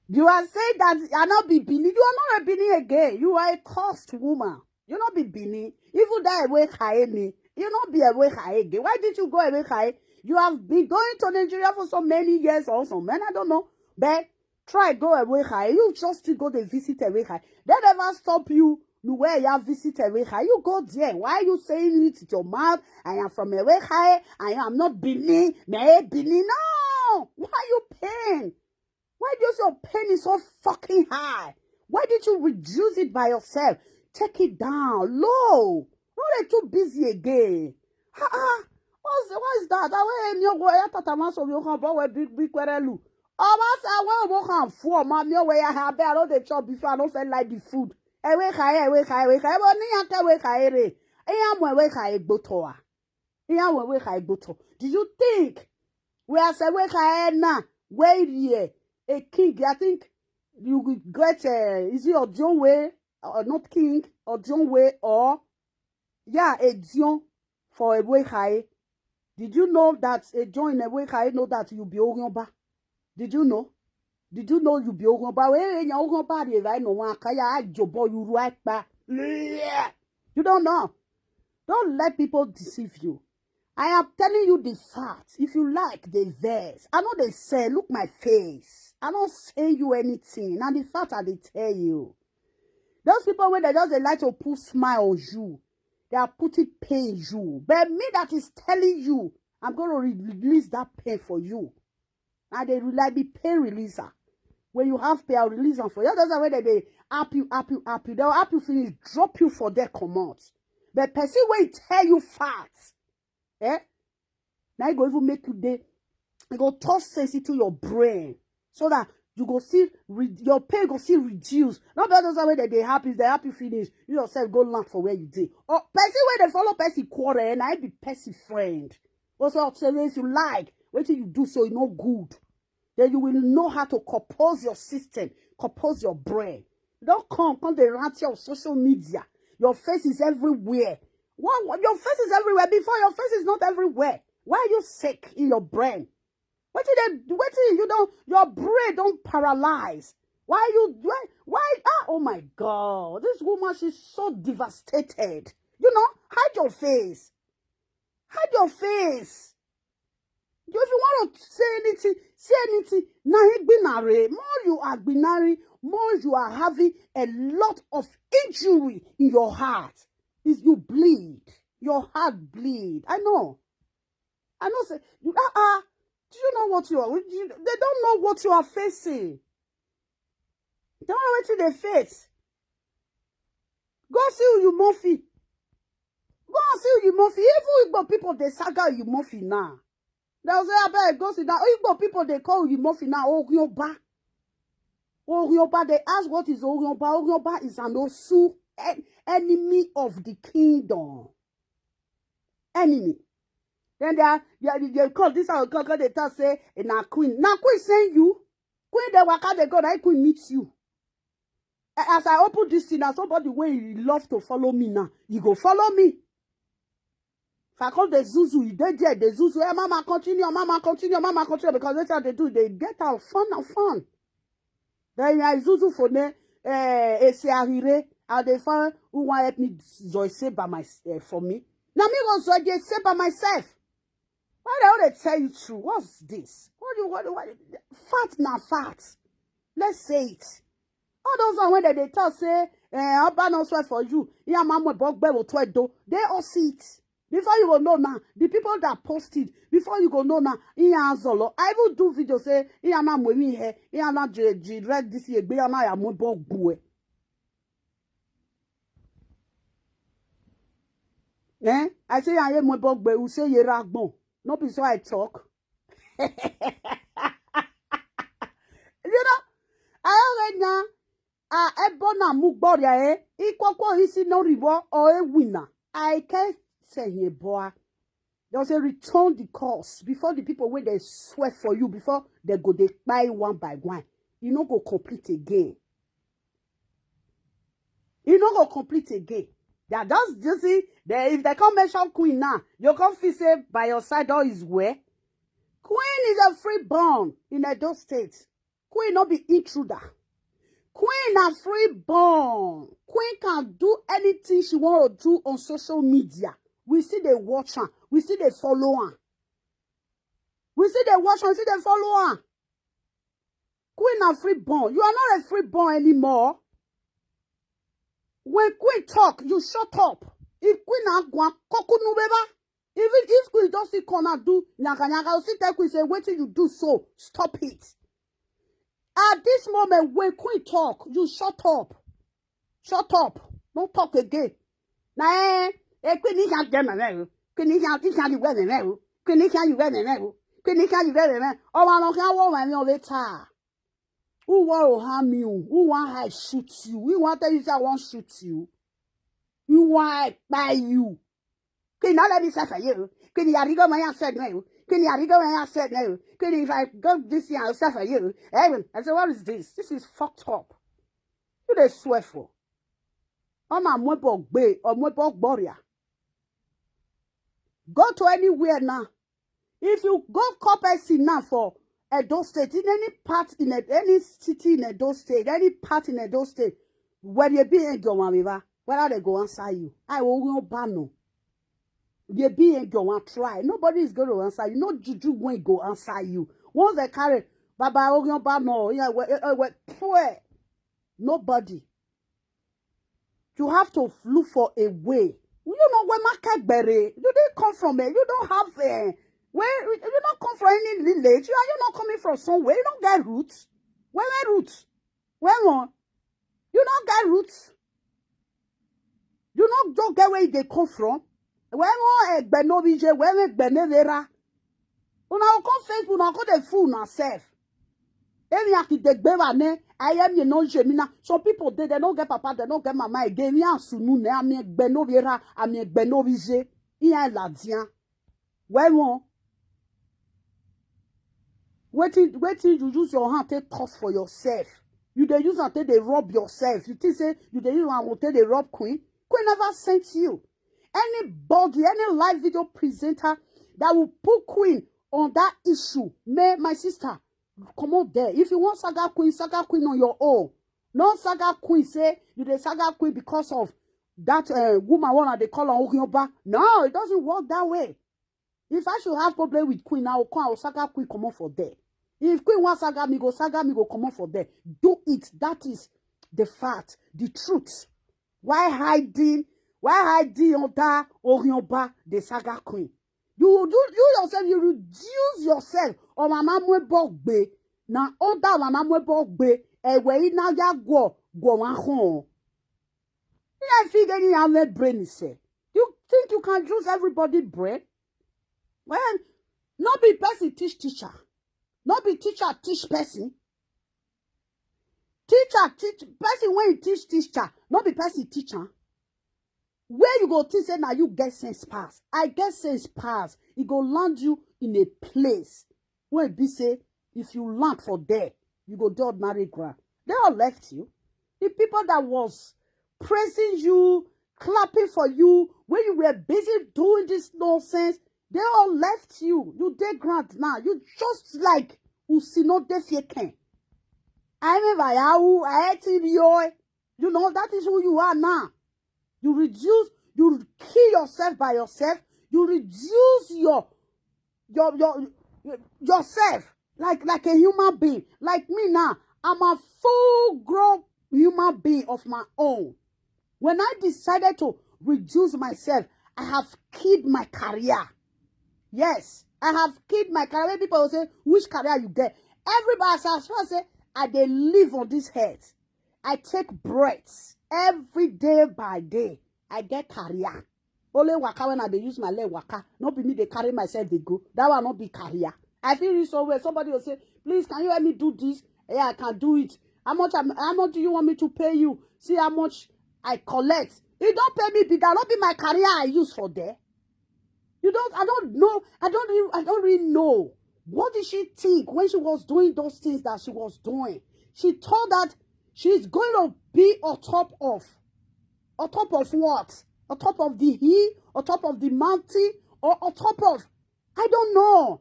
You are saying that I not be Bini. You are not a Bini again. You are a cursed woman. You not be Bini. Even that Ewe High ni. You not be Ewe High again. Why did you go Ewe High? You have been going to Nigeria for so many years or so. Man, I don't know. But try go Ewe High. You just to go dey visit Ewe High. They never stop you. You where you visit Ewe High. You go there. Why are you saying it with your mouth? I am from Ewe High. I am not Bini. Me Bini. No. Why you pain? Why do you say your pain is so fucking high? Why did you reduce it by yourself? Take it down low. No dey too busy again. Ah ah. What's what is that? Awe mi ogo ya tata ma so mi o kan bo we big big kwerelu. Ọmọ sa we mo kan fu ọmọ mi o we ya ha be I no dey chop before I no feel like the food. Ewe ka ewe ka ewe ka ewe ni ya ka ewe ka ere. Eya mo ewe ka egbo to wa. Eya mo ewe ka egbo to. Do you think we are say we ka e na we here a king? I think you will get uh, is it Odionwe or not king Odionwe or yeah Edion for Ewe Kaye. Did you know that a join Ewe Kaye know that you be Orionba? Did you know? Did you know you be Orionba? We enya Orionba de right no one kaya ajobo you right pa. You don't know. Don't let people deceive you. I am telling you the fact. If you like the verse, I know they say, look my face. I don't say you anything. And the fact I they tell you. Those people when they just they like to put smile on you, they are putting pain you. But me that is telling you, I'm going to release that pain for you. And they will like be pain releaser. When you have pain, I'll release them for you. That's why they, they up you, up you, up you. They'll up you finish, drop you for their command. But person will tell you facts. Eh? Now you go even make you day. You go toss sense into your brain so that you go see re- your pain go see reduce. Not because of where they happy, if they happy finish, you yourself go land for where you did. Or person where they follow person quarrel and I be person friend. Also, so if you like, what you do so you no good. Then you will know how to compose your system, compose your brain. Don't come, come the rant on social media. Your face is everywhere. What, what your face is everywhere before your face is not everywhere. Why are you sick in your brain? What did they what did you don't your brain don't paralyze? Why you why why ah oh my god, this woman she's so devastated. You know, hide your face. Hide your face. You if you want to say anything, say anything. Now he binary. More you are binary, more you are having a lot of injury in your heart. Is you bleed. Your heart bleed. I know. I know say you ah ah. Do you know what you are? You, they don't know what you are facing. They don't know what they face. Go see you Murphy. Go and see you Murphy. Even Igbo people they saga you Murphy now. They'll say, I beg, go see that Igbo people they call you Murphy now. Orionba. Orionba, they ask what is Orionba. Orionba is an Osu en- enemy of the kingdom. Enemy. Then they are they, are- they call this out call they tell say eh, na queen. Na queen send you. Queen they waka they go, na queen meet you. A- As I open this thing, now somebody wey you love to follow me now, you go follow me. If I call the zuzu, you dey there, the zuzu, hey, mama, continue, mama, continue, mama, continue, because that's how they do, they get out fun and fun. Then I zuzu for ne, eh, ese ahire, I dey find who wan help me zoi say by my eh, for me. Na me go zoi dey say by myself. Why they always tell you true? What's this? What do you what, what fat na fat? Let's say it. All those one when they, they tell say eh Oba no swear for you. Yeah, mama bogbe will twe do. They all see it. Before you go know now, the people that post it, before you go know now, in Azolo, I even do video say in Ana Mweni here, in Ana Red this year, be Ana Yambo Bue. Eh? I say I am Bogbe, who say Yeragbo. No be so I talk. You know, I already now. Ah, ebona mugboria eh. Ikwakwo isi no ribo o ewina. I can't say here boy. They'll say return the cost before the people when they swear for you, before they go they buy one by one. You no go complete again. You no go complete again. That just you see, they, if they come mention queen now, you come feel say by your side all is well. Queen is a free born in Edo State. Queen no be intruder. Queen na free born. Queen can do anything she want to do on social media. We see they watch her. We see they follow her. We see they watch her. We see they follow her. Queen na free born. You are not a free born anymore. When Queen talk, you shut up. If Queen na gwan, kokunu beba. Even if Queen just see corner do nyaga nyaga, you see tell Queen say, "What you do so? Stop it." At this moment, when Queen talk, you shut up. Shut up. Don't talk again. Na eh, eh Queen is not them. Queen is not is not the weather. Queen is not the weather. Queen is not the weather. Oh, I don't care what my own later. Who want to harm you? Who want I shoot you? Who want tell you say I want shoot you? Who want I buy you? Queen, not let me suffer you. Queen, you are go my said no. Queen, you are go my said no. Queen, if I go this year, I'll suffer you. Heaven, I say, what is this? This is fucked up. You they swear for? I'm a mwebog bay or mwebog boria. Go to anywhere now. If you go copy now for Edo State, in any part in Ed- any city in Edo State, any part in Edo State, where you be in Goma River, whether they go answer you. I will no ban no. They be in Goma try. Nobody is going to answer you. No juju won't go answer you. Once they carry Baba Ogun ban no, yeah, we, we, we, pray. Nobody. You have to look for a way. You know where Makagbere? You didn't come from it. You don't have a where you don't come from any village. You are you not coming from somewhere? You don't get roots. Where where roots? Where one? You don't get roots. You not don't get where they come from. Where one egbe no bije, where egbe nevera. Una go come Facebook, una go dey fool una self. Emi aki de gbe wa ne, aye mi no je mi na. Some people dey, they no get papa, they no get mama again. Mi asunu ne, ami egbe no bira, ami egbe no bije. Iya la dia. Where one? Wetin wetin you use your hand take cause for yourself? You dey use am take dey rob yourself. You think say you dey use am take dey rob queen? Queen never sent you. Anybody, any live video presenter that will put queen on that issue, may my sister, come out there. If you want saga queen, saga queen on your own. No saga queen say you dey saga queen because of that uh, woman one they call on Ogunba. No, it doesn't work that way. If I should have problem with queen now, come out saga queen come out for there. If queen want saga me go, saga me go come out for there. Do it. That is the fact, the truth. Why hiding? Why hiding under Orionba, the saga queen? You do you yourself, you reduce yourself. Or mama mwe bogbe. Na under mama mwe bogbe. Ewe ina ya go go wan hon. You don't feel any have a brain is say. You think you can use everybody brain? Well, no be person teach teacher. No be teacher teach person. Teacher teach person when you teach teacher. No be person teacher. Where you go think say now you get sense pass. I get sense pass. It go land you in a place where it be say if you land for there, you go do ordinary ground. They all left you. The people that was praising you, clapping for you, when you were busy doing this nonsense, they all left you. You dey ground now. You just like Usino Defieken. I remember Yahoo, I had to be You know, that is who you are now. You reduce, you kill yourself by yourself. You reduce your your your yourself like like a human being. Like me now, I'm a full grown human being of my own. When I decided to reduce myself, I have killed my career. Yes, I have killed my career. When people will say, "Which career you get?" Everybody, as far as say, I dey live on this earth. I take breaths every day by day. I get career. Only waka when I dey use my leg waka, no be me dey carry myself dey go. That one no be career. I feel reach somewhere, somebody will say, "Please, can you help me do this?" Yeah, I can do it. How much am- how much do you want me to pay you? See how much I collect. You don't pay me, be that not be my career I use for there. You don't I don't know. I don't really I don't really know. What did she think when she was doing those things that she was doing? She thought that she's going to be on top of on top of what? On top of the hill, on top of the mountain, or on top of, I don't know.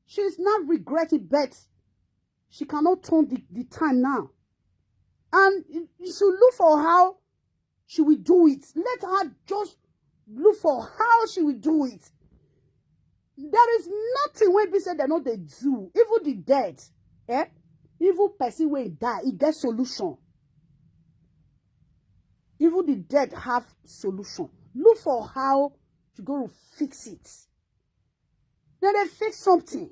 She's not regretting, but she cannot turn the, the time now. And you should look for how she will do it. Let her just look for how she will do it. There is nothing wey be say dem no dey do. Even the dead, eh? Even person wey die, e get solution. Even the dead have solution. Look for how you go to fix it. Then they fix something.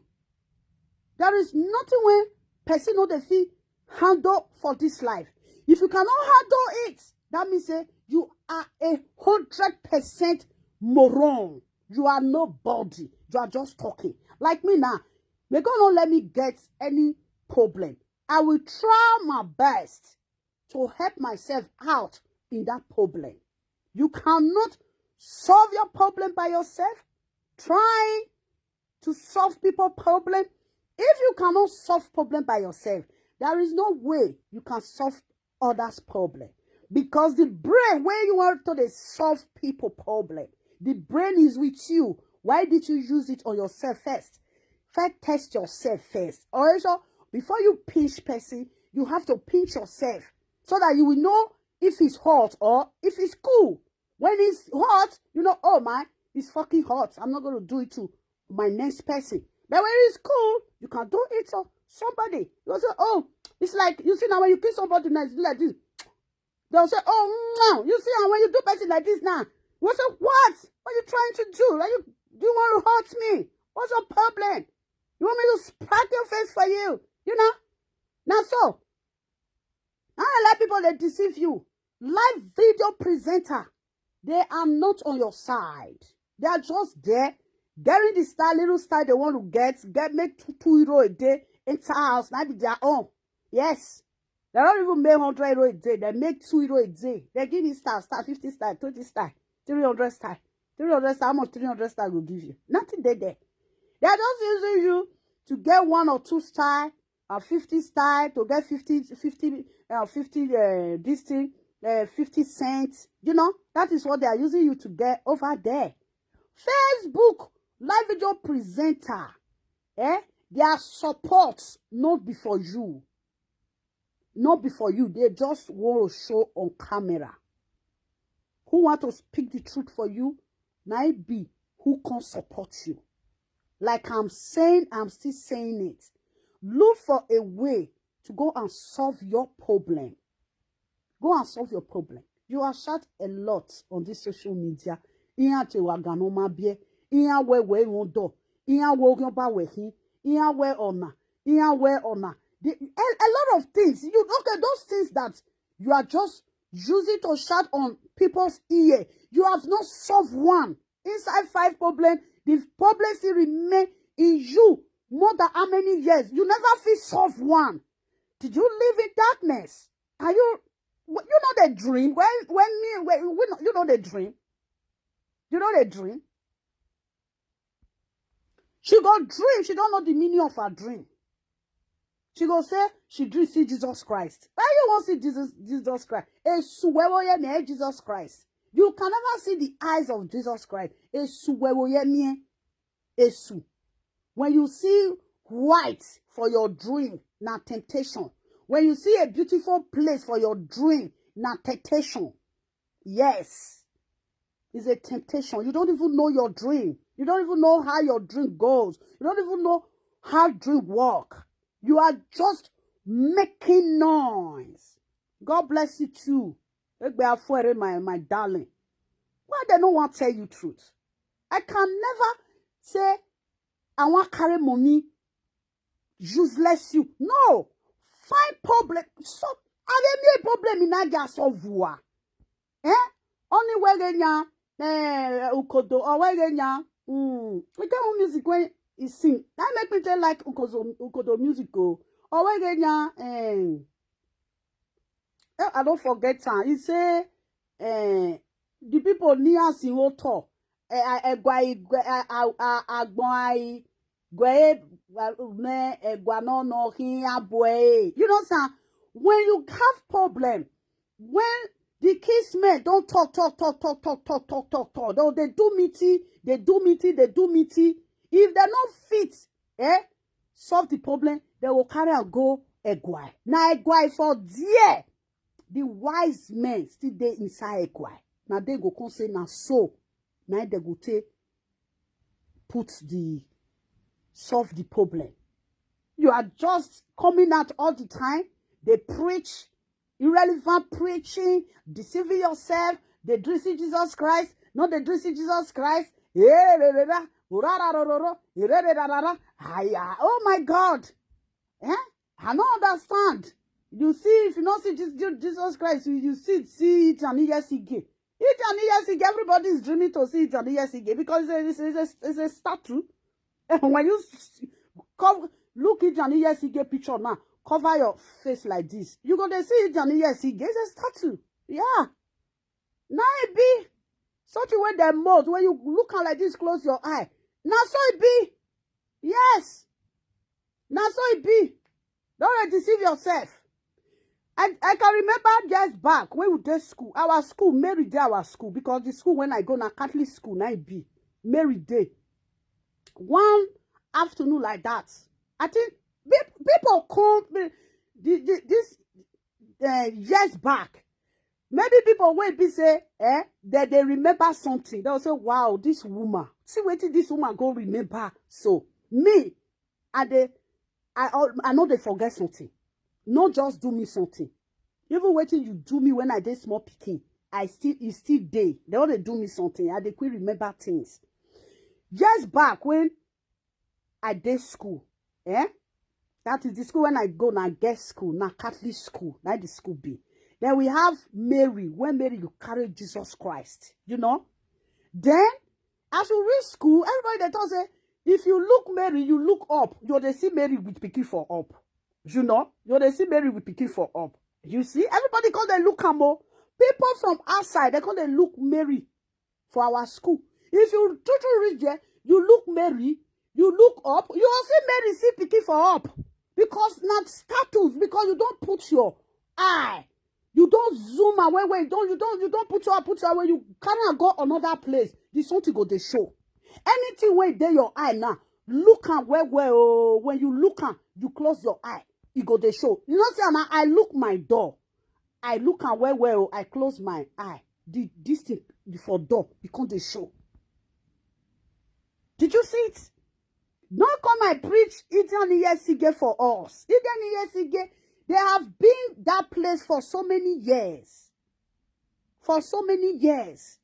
There is nothing wey person no dey fit handle for this life. If you cannot handle it, that means say you are a hundred percent moron. You are nobody. You are just talking. Like me now, may God not let me get any problem. I will try my best to help myself out in that problem. You cannot solve your problem by yourself. Try to solve people problem. If you cannot solve problem by yourself, there is no way you can solve others problem, because the brain where you want to dey solve people problem, the brain is with you. Why did you use it on yourself first? First test yourself first. Or else, before you pinch person, you have to pinch yourself so that you will know if it's hot or if it's cool. When it's hot, you know, "Oh my, it's fucking hot. I'm not going to do it to my next person." But when it's cool, you can do it to somebody. You say, "Oh, it's like, you see now when you kiss somebody now, it's like this." They'll say, "Oh, mwah." You see, and when you do person like this now, you say, "What? What are you trying to do? Are you, do you want to hurt me? What's your problem? You want me to spark your face for you?" You know? Now so, I let people they deceive you. Live video presenter, they are not on your side. They are just there, getting the style, little style they want to get, get make two, two euro a day, enter house, now be their own. Yes. They don't even make hundred euro a day. They make two euro a day. They give me star, star, fifty star, twenty star, three hundred star. Three hundred star, how much three hundred star will give you? Nothing they there. They are just using you to get one or two star, uh, fifty star, to get fifty, fifty, uh, fifty, uh, this thing, uh, fifty cents. You know, that is what they are using you to get over there. Facebook live video presenter, eh? Their support not be for you. Not be for you. They just want to show on camera. Who want to speak the truth for you? Now it be who can support you. Like I'm saying, I'm still saying it. Look for a way to go and solve your problem. Go and solve your problem. You are shout a lot on this social media. Ihe a chewa ganoma bie. Ihe a we we wondo. Ihe a we ogyoba we hi. Ihe a we ona. Ihe a we ona. The, a, a lot of things. You, okay, those things that you are just using to shout on people's ear. You have not solved one. Inside five problem, the problem still remain in you more than how many years? You never fit solve one. Did you live in darkness? Are you, you know the dream? When, when me, when, we know, you know the dream? You know the dream? She got dream. She don't know the meaning of her dream. She go say she dream see Jesus Christ. Why you want see Jesus, Jesus Christ? Esu, where were you, Jesus Christ? You can never see the eyes of Jesus Christ. Esu, where were you, Esu? When you see white for your dream, na temptation. When you see a beautiful place for your dream, Na temptation. Yes. It's a temptation. You don't even know your dream. You don't even know how your dream goes. You don't even know how dream work. You are just making noise. God bless you too. Egbe Afuere, my, my darling. Why they no want tell you truth? I can never say I want carry money, useless you. No. Find problem. So, I dey make problem in Naija solve. Eh? Only where they nya, eh, Ukodo, or where they nya. Mm. We get one music when he sing. That make me tell like Ukozo, Ukodo music go. Or where they nya, eh, eh, I don't forget time. He say, eh, the people near Siwoto, eh, eh, Egwa, Egwa, eh, ah, ah, Agbon Ai, Gwe, eh, ne, Egwa no, no, hin, Abwe. You know, sir, when you have problem, when the kiss men don't talk, talk, talk, talk, talk, talk, talk, talk, talk, they, they do meeting, they do meeting, they do meeting. If they not fit, eh, solve the problem, they will carry and go Egwai. Now Egwai for there, the wise men still dey inside Egwai. Now they go come say, "Now so, now they go take put the, solve the problem." You are just coming out all the time. They preach irrelevant preaching, deceiving yourself. They dress in Jesus Christ. No, they dress in Jesus Christ. Eh, re, re, ra, ura, ra, ro, ro, ro, eh, re, re, ra, ra, ra. Aya. Oh my God. Eh? I don't understand. You see, if you don't see Jesus, Jesus Christ, you, you see, see it and yes, he gay. It and yes, he gay. Everybody is dreaming to see it and yes, he gay because it's a, it's a, it's a statue. When you s- s- cover, look it and yes, he gay picture now. Cover your face like this. You gonna see it and yes, he gay. It's a statue. Yeah. Now it be such a way that mouth when you look at like this, close your eye. Now so it be. Yes. Now so it be. Don't let deceive yourself. I, I can remember years back when we did school. Our school, Mary did our school because the school when I go now, Catholic school, now it be. Mary Day. One afternoon like that, I think peop- people called me the, the, this uh, years back. Maybe people will be say, eh, that they remember something. They'll say, "Wow, this woman. See what this woman go remember." So me, I dey, I, al- I know they forget something. No, just do me something. Even waiting you do me when I did small picking, I still, you still day. They all they do me something. I dey quick remember things. Years back when I did school, eh? That is the school when I go now, get school, now Catholic school, now the school be. Then we have Mary, when Mary you carry Jesus Christ, you know? Then, as you reach school, everybody they talk say, if you look Mary, you look up, you they see Mary with picking for up. You know? You they see Mary with picking for up. You see? Everybody call they look am o. People from outside, they call they look Mary for our school. If you true true reach there, you look Mary, you look up, you will see Mary see picking for up. Because not status, because you don't put your eye, you don't zoom away, where you don't, you don't, you don't put your eye, put your eye, when you carry and go another place, the something go dey show. Anything when they your eye now, look am well well. Oh, when you look am, you close your eye, it go dey show. You know, say now I look my door, I look am well well. Oh, I close my eye. The this thing before door become dey show. Did you see it? No come I preach Idian Iyesige for us. Idian Iyesige, they have been that place for so many years. For so many years.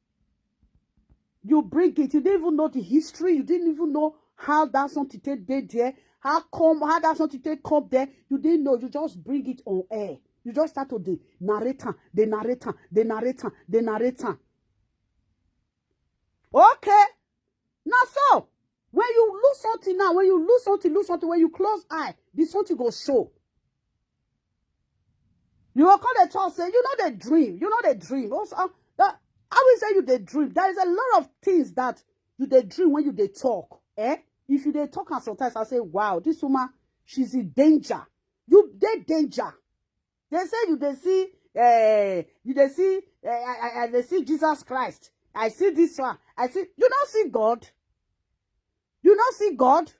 You bring it. You didn't even know the history. You didn't even know how that something take dey there. How come, how that something take come there? You didn't know. You just bring it on air. You just start to the narrator, the narrator, the narrator, the narrator. Okay. Now so, when you lose something now, when you lose something, lose something, when you close eye, the something go show. You will call the talk say, you know the dream, you know the dream. Also, uh, the, I will say you the dream. There is a lot of things that you the dream when you they talk. Eh? If you they talk and sometimes I say, wow, this woman, she's in danger. You they danger. They say you they see, eh, you they see, eh, I, I, I they see Jesus Christ. I see this one. I see, you don't see God. You not see God.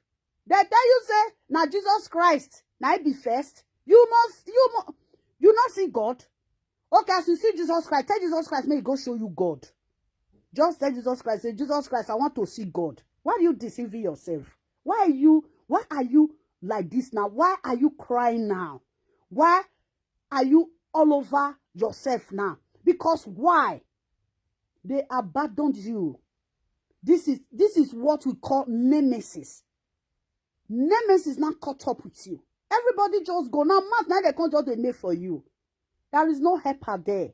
They tell you say, now Jesus Christ, now he be first. You must, you must, you not see God. Okay, as you see Jesus Christ, tell Jesus Christ, may he go show you God. Just tell Jesus Christ, say, "Jesus Christ, I want to see God." Why are you deceiving yourself? Why are you, why are you like this now? Why are you crying now? Why are you all over yourself now? Because why? They abandoned you. This is, this is what we call nemesis. Nemesis now caught up with you. Everybody just go. Now, mass now they can't just they make for you. There is no helper there.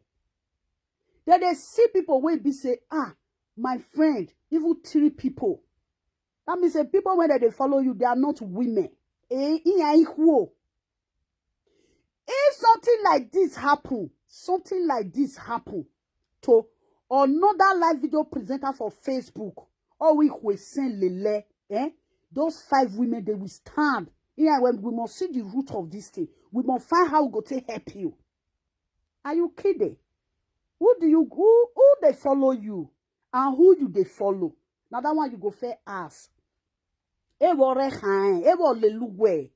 Then they see people wey be say, "Ah, my friend, even three people." That means say people wey dey follow you, they are not women. Eh, iya ihuo. If something like this happen, something like this happen to another live video presenter for Facebook, or we send lele, eh? Those five women, they will stand. Yeah, when we must see the root of this thing. We must find how we go to help you. Are you kidding? Who do you, who, who they follow you? And who you they follow? Now that one you go fair ask. Ewo re khan, ewo leluwe,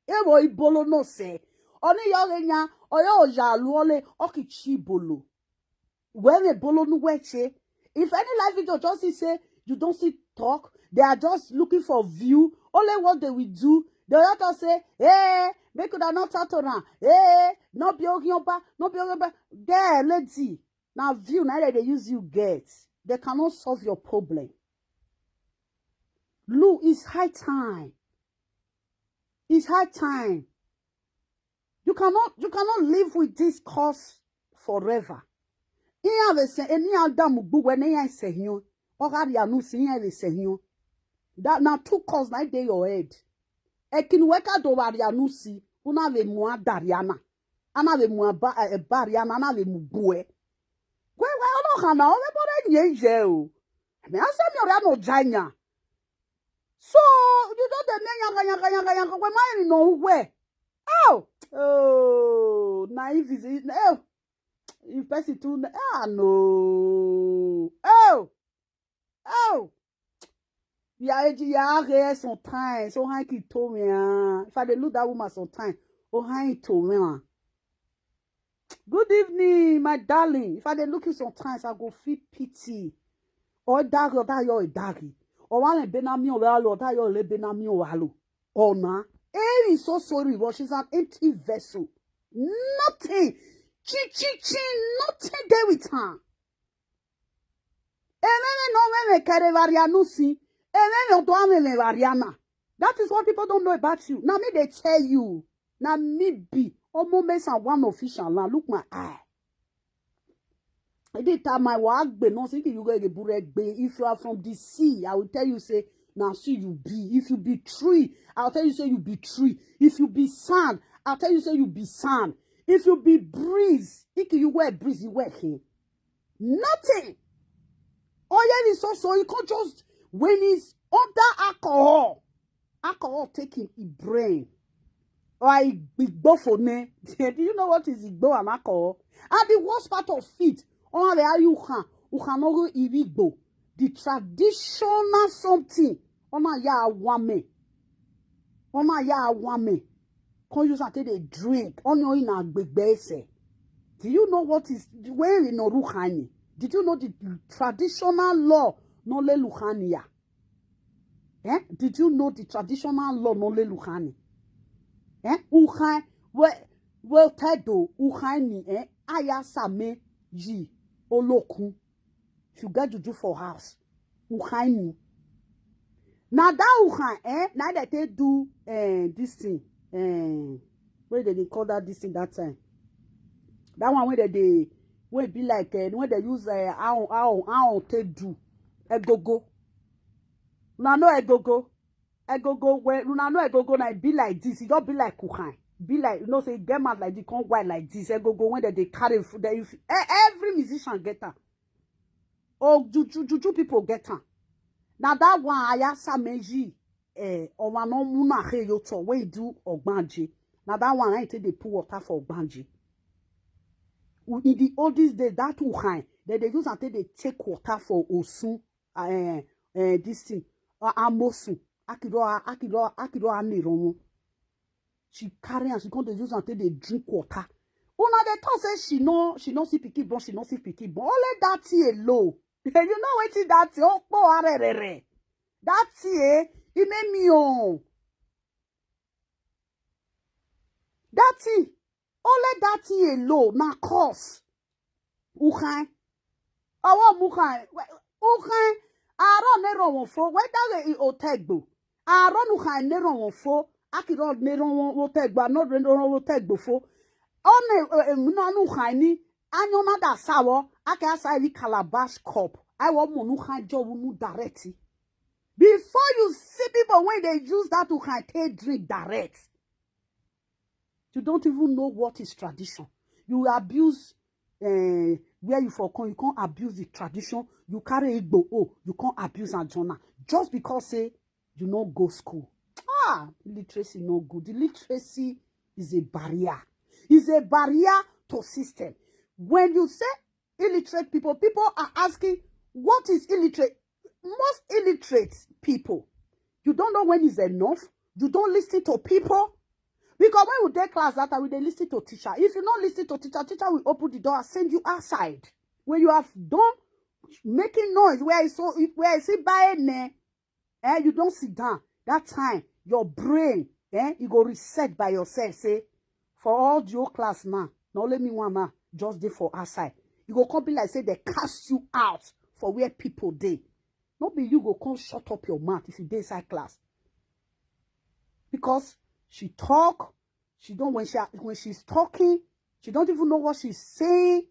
ewo ibolo no se. Oni yo renya, oyo oya luole, oki chi bolo. Where the bolo nu weche? If any live video just say you don't see talk, they are just looking for view. Only what they will do, they will just say, "Hey, make una not talk to am. Hey, no be ogioba, no be ogioba." There, lady. Now view, now that they use you get. They cannot solve your problem. Look, it's high time. It's high time. You cannot, you cannot live with this curse forever. Iya ve se, eni Adam gbu we ne ya se hion. Ogari anu si iya ve se hion. That na two curse na dey your head. Ekin we ka do wari anu si, una ve mu adariana. Ana ve mu aba, eh, bariana, ana ve mu bue. Kwe we ono kana, o ve bore nye je o. Me asa mi ore ano janya. So, you don't dey make yanga, yanga, yanga, yanga, we mind no we. Oh, oh, naive is it? Oh, if person too, ah, no. Oh, oh. Yeah, yeah, yeah, sometimes. So, how can you tell me? Ah? If I dey look that woman sometimes, oh, how you tell me? Ah? Good evening, my darling. If I dey look you sometimes, I go feel pity. Or dari, or dari, or dari. Or one le benami, or alo, or dari, or le benami, or alo. Or na. Eh, is so sorry, but she's an empty vessel. Nothing. Chi, chi, chi, nothing there with her. Ememe no meme kere varianusi. Ememe odo ameme variana. That is what people don't know about you. Now me they tell you. Now me be. Omo mesa one official. Now look my eye. I did tell my wag be no siki you go get buregbe. If you are from the sea, I will tell you say now see you be. If you be tree, I'll tell you say you be tree. If you be sand, I'll tell you say you be sand. If you be breeze, iki you wear breeze, you wear him. Nothing. Oh yeah, it's so so. You can't just when it's under alcohol. Alcohol taking a brain. Or I igbo for ne. Do you know what is igbo and alcohol? And the worst part of it, on the you can, you cannot go igbo. The traditional something. Ona ya wame. Ona ya wame. Come use and take a drink. Only in a big base. Do you know what is where in Oruhani? Did you know the traditional law no le Luhania? Eh? Did you know the traditional law no le Luhani? Eh? Uhai, well, well, Tedo, Uhani, eh? Ayasame, Yi, Olokun. If you get juju for house, Uhani. Now that Uhan, eh? Now that they do eh, this thing, eh, what did they call that this thing that time? That one where they, they where be like eh, when they use eh, how how how take do egogo. Now no egogo, egogo when una know egogo now it be like this. It don't be like Uhan. Be like you know say get mad like this, come white like this. Egogo when they, they carry f- they, if, e- every musician get am. Oh, juju, juju people get am. Now that one Ayasa Meji, eh, or one no muna he yo to when do Ogbanje. Now that one I take they pour water for Ogbanje. In the oldest days, that too high. Then they use and take they take water for Osun, uh, uh, this thing, uh, Amosun, Akido, Akido, Akido Aniromo. She carry and she come to use and take they drink water. Una dey talk say she no, she no see pikin born, she no see pikin born. Only that thing alone. You know wetin that thing? Opo arerere. That thing, eh, e make me on. That thing, only that thing alone na cause. Uhan. Owo muhan. Uhan. Aro ne ro won fo. We da we i otegbo. Aro nuhan ne ro won fo. Akiro ne ro won otegbo. No ne ro won otegbo fo. One, eh, eh, no nuhan ni. Anyo na da sawo. Ake asa ili calabash cup. I want mo nuhan jo unu direct. Before you see people when they use that to can take drink direct, you don't even know what is tradition. You abuse, eh, where you for come, you can't abuse the tradition. You carry Igbo, oh, you can't abuse Anjona. Just because say you no go school. Ah, illiteracy no good. Illiteracy is a barrier. Is a barrier to system. When you say illiterate people, people are asking, "What is illiterate?" Most illiterate people, you don't know when is enough. You don't listen to people. Because when we dey class that time, we dey listen to teacher. If you no listen to teacher, teacher will open the door and send you outside. When you have done making noise, where I saw, where I see by name, eh, you don't sit down. That time, your brain, eh, you go reset by yourself. Say, for all the whole class now, not let me one now, just dey for outside. You go come be like say they cast you out for where people dey. No be you go come shut up your mouth if you dey inside class. Because she talk, she don't, when she, when she's talking, she don't even know what she's saying.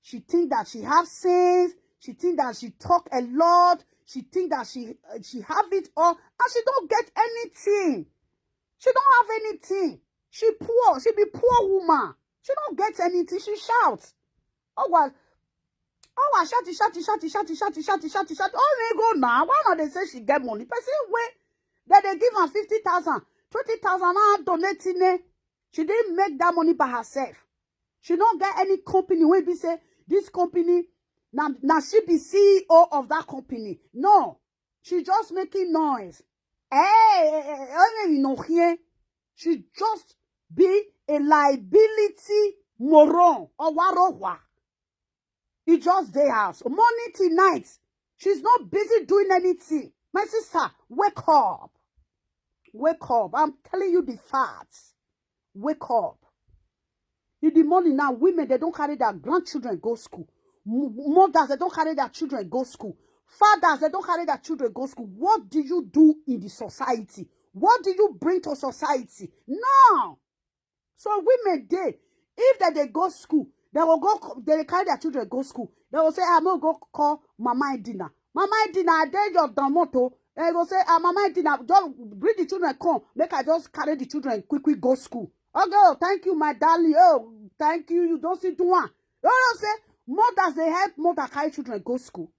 She think that she have sense. She think that she talk a lot. She think that she, uh, she have it all, and she don't get anything. She don't have anything. She poor. She be poor woman. She don't get anything. She shout. Oh well. Oh, I shout, shout, shout, shout, shout, shout, shout, shout. Oh, they go now. Why not they say she get money? Person wey they, they give her fifty thousand, twenty thousand, now donating it. She didn't make that money by herself. She don't get any company wey be say this company, now, now she be C E O of that company. No, she just making noise. Hey, hey, hey, hey, you know here. She just be a liability moron. Owarowa. He just dey house. Morning till night. She's not busy doing anything. My sister, wake up. Wake up. I'm telling you the facts. Wake up. In the morning now, women, they don't carry their grandchildren go school. M- mothers, they don't carry their children go school. Fathers, they don't carry their children go school. What do you do in the society? What do you bring to society? No. So women dey, if they dey go school, they will go, they dey carry their children go school. They will say, "I'm gonna go call Mama Edina. Mama Edina, I dey your domoto." They go say, "Ah, Mama Edina, just bring the children come. Make I just carry the children quick, quick go school." "Okay, oh, thank you, my darling. Oh, thank you. You don't see do one." You know say mothers, they help mother carry children go school.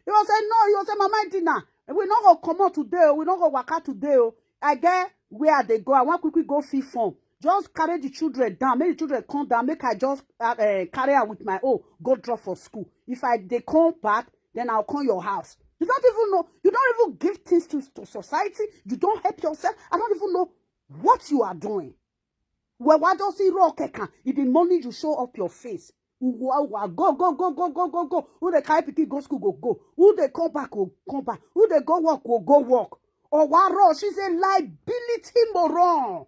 He will say, "No," he will say, "Mama Edina, we not go come out today. Oh, we not go work out today. Oh, I get where they go. I want quickly go feel phone. Just carry the children down. Make the children come down. Make I just uh, uh, carry her with my own. Go drop for school. If I they come back, then I'll come your house." You don't even know. You don't even give things to, to society. You don't help yourself. I don't even know what you are doing. Well, why don't see rock? If the money you show up your face, uwa, uwa, go, go, go, go, go, go, go. Who they carry pikin go school, go, go. Who they come back, go come back. Who they go work, go, go work. Owaro, she's a liability moron.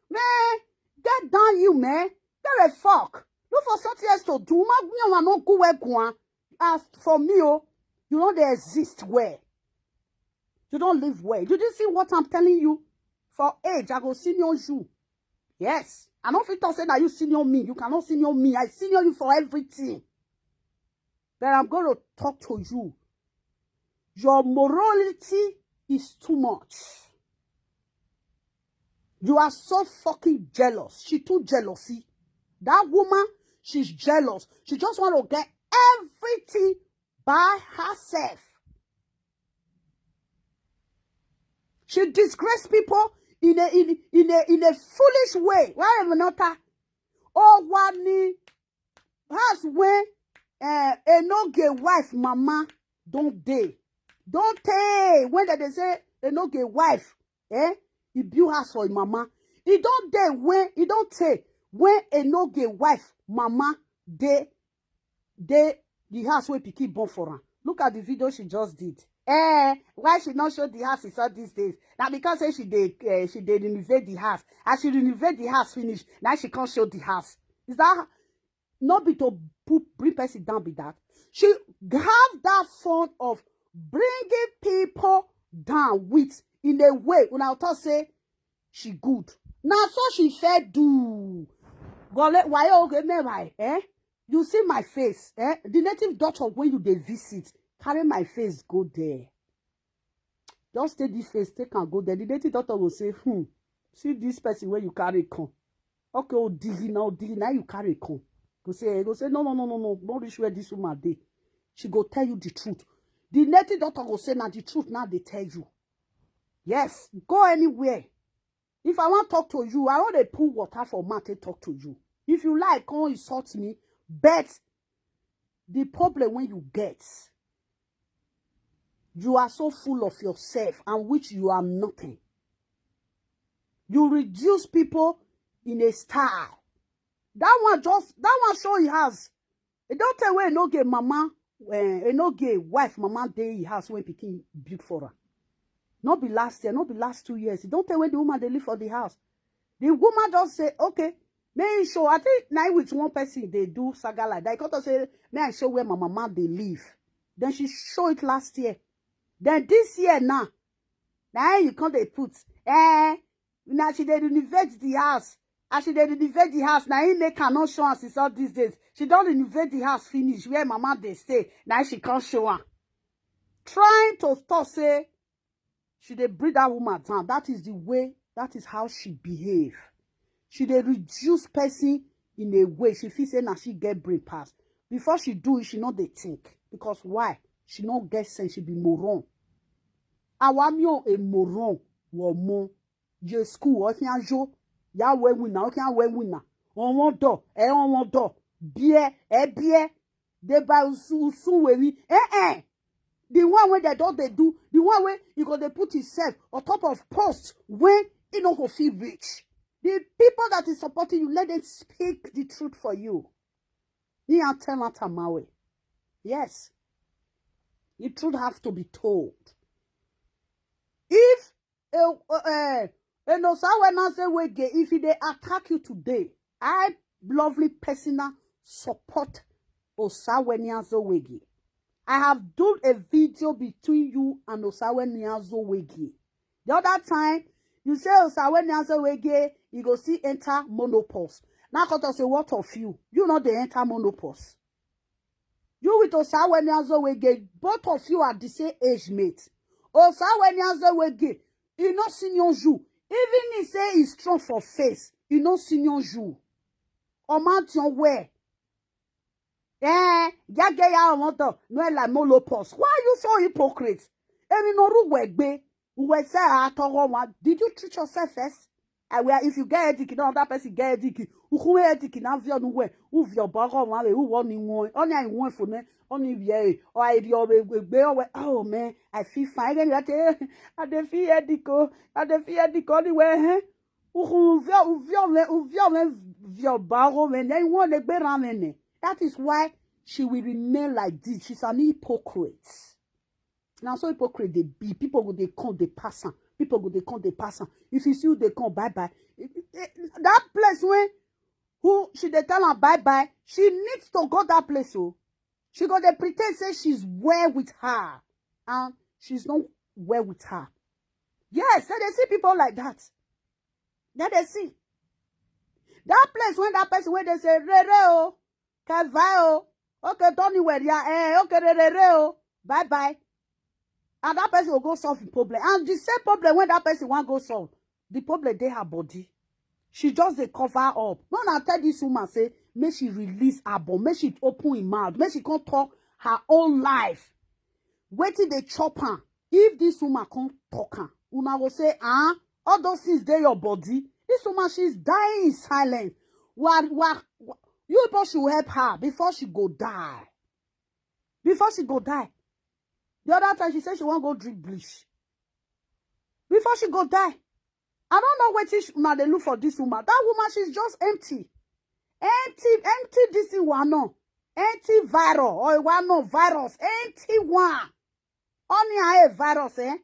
Man, get down you, man. Get a fuck. Look for something else to do. Ma, me, I no go where go on. As for me, oh, you know they exist where. You don't live well. You didn't see what I'm telling you? For age, I go senior you. Yes. I don't fit talk say that you senior me. You cannot senior me. I senior you for everything. But I'm going to talk to you. Your morality is too much. You are so fucking jealous. She too jealousy. That woman, she's jealous. She just want to get everything by herself. She disgrace people in a in, in a in a foolish way. Why am I not? Oh, Wani, that's when uh, Enoge wife mama don't dey. Don't tey when they, they say Enoge wife, eh? He build house for him mama. He don't dey when he don't take. When Enoge wife mama dey dey the house wey pikin born for am. Look at the video she just did. Eh, why she not show the house is all these days? Now because say she dey uh, she dey renovate the house. As she renovate the house finish, now she can't show the house. Is that not be to put bring person down be that? She have that fun of bringing people down with in a way when I talk say she good. Now so she fair do. Gole why okay me why eh? You see my face eh? The native doctor when you dey visit carry my face go there. Just take this face take am go there. The native doctor go say hmm see this person wey you carry come. Okay odigi na odigi na you carry come. Go say go say no no no no no no reach where this woman dey. She go tell you the truth. The native doctor go say na the truth now dey tell you. Yes, go anywhere. If I wan talk to you, I wan dey put water for mouth take talk to you. If you like come insult me, but the problem when you get, you are so full of yourself and which you are nothing. You reduce people in a style. That one just that one show he has. E don tell wey no get mama, eh, e no get wife mama dey he house when pikin build for her. No be last year, no be last two years. E don tell when the woman dey live for the house. The woman just say, okay, may he show. I think now with one person they do saga like that. I come to say, may I show where my mama they live. Then she show it last year. Then this year now, now you come they put, eh, now she dey renovate the house. As she dey renovate the house, now he make her not show us all these days. She don't renovate the house finish where mama they stay. Now she can't show her. Trying to stop say she dey bring that woman down. That is the way, that is how she behave. She dey reduce person in a way she feel say na she get brain pass. Before she do it, she no dey think. Because why? She no get sense. She be moron. Awamio a moron. Womo. Ye school okin ajo. Ya we wina okin we wina. On one door, eh on one door. Beer, eh beer. They buy usu usu we eh eh. The one wey dem don dey do, the one wey you go dey put himself on top of post wey e no go fit reach. The people that is supporting you, let them speak the truth for you. Me and tell am tamawe. Yes. The truth have to be told. If uh, uh, uh, Enosawe Nazewege, if he dey attack you today, I lovely personal support Osawe Nazewege. I have done a video between you and Osawe Nazewege. The other time, you say Osawe Nazewege, he go see enter monopause. Now, cut us say, what of you? You know they enter monopause. You with Osawe Nazewege, both of you are the same age mate. Osawe Nazewege, he no senior you. Even he say he's strong for face, he no senior you. Omantion where? Eh, jage ya omoto, no la molopos. Why are you so hypocrite? Emi no ru wegbe. Uwe se atogo wa. Did you treat yourself first? I will, if you get headache, no other person get headache. Ukunwe headache na vio nuwe. Uvio bogo wa le uwo ni won. Oni ai won fo ne. Oni vie. O ai ri owe gbe owe. Oh man, I feel fine. Again, I dey feel headache. I dey feel headache anywhere. Eh? Uhu uvio uvio me uvio me vio bogo me ne won le gbe ran me ne. That is why she will remain like this. She's an hypocrite. Now so hypocrite they be. People go they come they pass am. People go they come they pass am. If you see you they come bye bye. Eh, eh, that place when who she they tell her bye bye, she needs to go that place. Oh, she go they pretend say she's well with her, and she's not well with her. Yes, then they see people like that. Then they see that place when that person where they say rere oh, kevai oh, okay Tony where yeah, eh, okay rere oh, bye bye. And that person will go solve the problem. And the same problem when that person want go solve, the problem they her body. She just dey cover up. No, na tell this woman say make she release her body, make she open her mouth, make she come talk her own life. Wetin dey chop am? If this woman come talk am, una go say ah, all those things dey your body. This woman she's dying in silence. Wa wa, you people should help her before she go die. Before she go die. The other time she said she wan go drink bleach. Before she go die. I don't know wetin una dey look for this woman. That woman, she's just empty. Empty, empty this one, no. Empty viral or one, no, virus. Empty one. Only a virus, eh?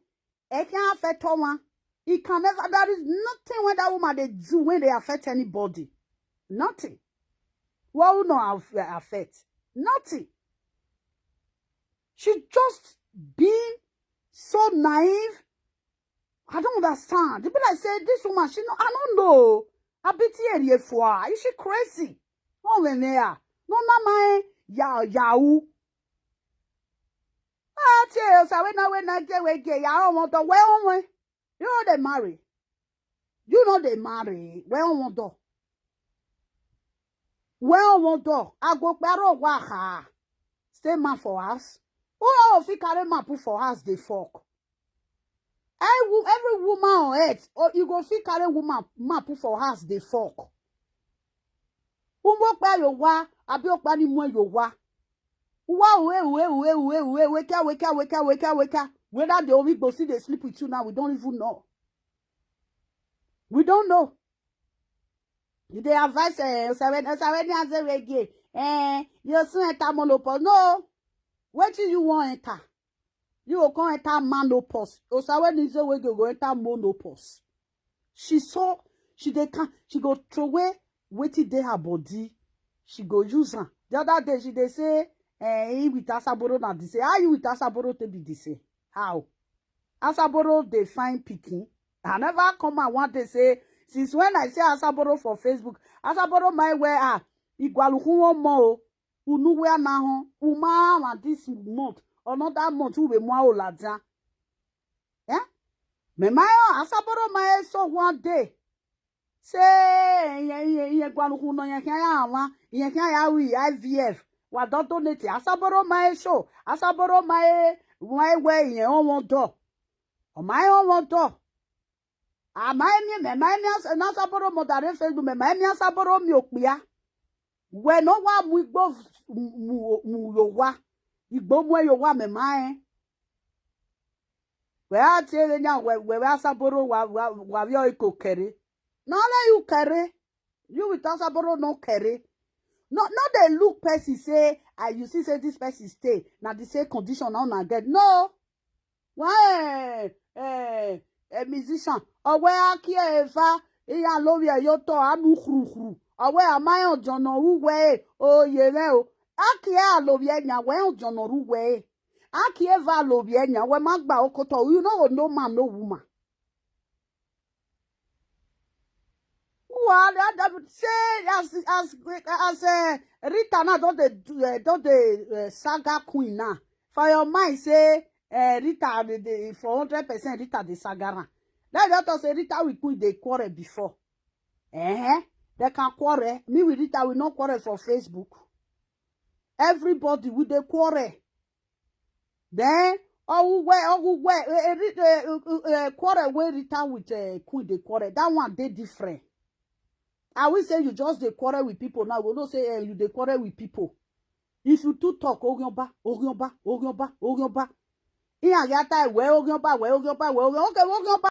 It can affect one. It can never. There is nothing when that woman they do when they affect anybody. Nothing. What will not aff- affect? Nothing. She just being so naive. I don't understand. They be like say this woman, she no, I don't know. I be tear for her. Is she crazy? Oh, when they are. No, not my ya yahoo. Ah, tear, so when I when I get we get ya, I want to well, you know they marry. You know they marry. Well, want to. Well, want to. I go pero wa ha. Stay man for us. Who else fit carry man put for house dey fuck? Every, every woman on earth, or you go fit carry woman man put for house dey fuck. Umo pe yo wa, abi o pa ni mo yo wa. Wa we we we we we weka weka weka weka weka. Whether the omi go see they sleep with you now, we don't even know. We don't know. You dey advise eh Osawe Osawe ni ase we gay. Eh, you soon enter monopause. No. Wetin you wan enter? You go come enter menopause. Osawe ni say we go go enter monopause. She so she dey can she go throw away wetin dey her body. She go use am. The other day she dey say, eh, he with Asaboro na the same. How you with Asaboro take be the same? How? Asaboro dey find pikin. I never come out one day say since when I say Asaboro for Facebook, Asaboro my wear ah igwaluku one more o. Unu wear na ho. Uma this month, another month we be more oladia. Eh? Me my Asaboro my so one day. Say iye iye iye gwaluku no iye kan ya wa iye kan ya wi I V F. Wa don donate Asaboro my show. Asaboro my my way iye on one door. On my on one door. Am I me me my me as na Asaboro mo dare Facebook me my me Asaboro mi opia. We no wa mu igbo mu mu yo wa. Igbo mu yo wa me my. We a tie nya we we Asaboro wa wa wa yo iko kere. No let you kere. You with Asaboro no kere. No no dey look person say ah you see say this person stay na the same condition na una get. No. Why eh eh eh musician owe aki eva iya lowi eyo to anu khru khru owe amayo jono uwe o ye re o aki e alowi enya we jono ruwe aki eva lowi enya we magba okoto you no go no man no woman. Well, that, that would say as as as uh, Rita now don't they do uh, don't they uh, saga queen now for your mind say uh, Rita the, the, for hundred percent Rita the saga now. Let me just say Rita we queen they quarrel before. Eh, they can quarrel. Me with Rita we not quarrel for Facebook. Everybody with the quarrel. Then oh we oh we quarrel wey Rita with uh, queen dey quarrel that one dey different. I will say you just dey quarrel with people now you know say uh, you dey quarrel with people. If you too talk orionba orionba orionba orionba. Ihe a ga-ata wee orionba wee orionba wee orionba okay orionba.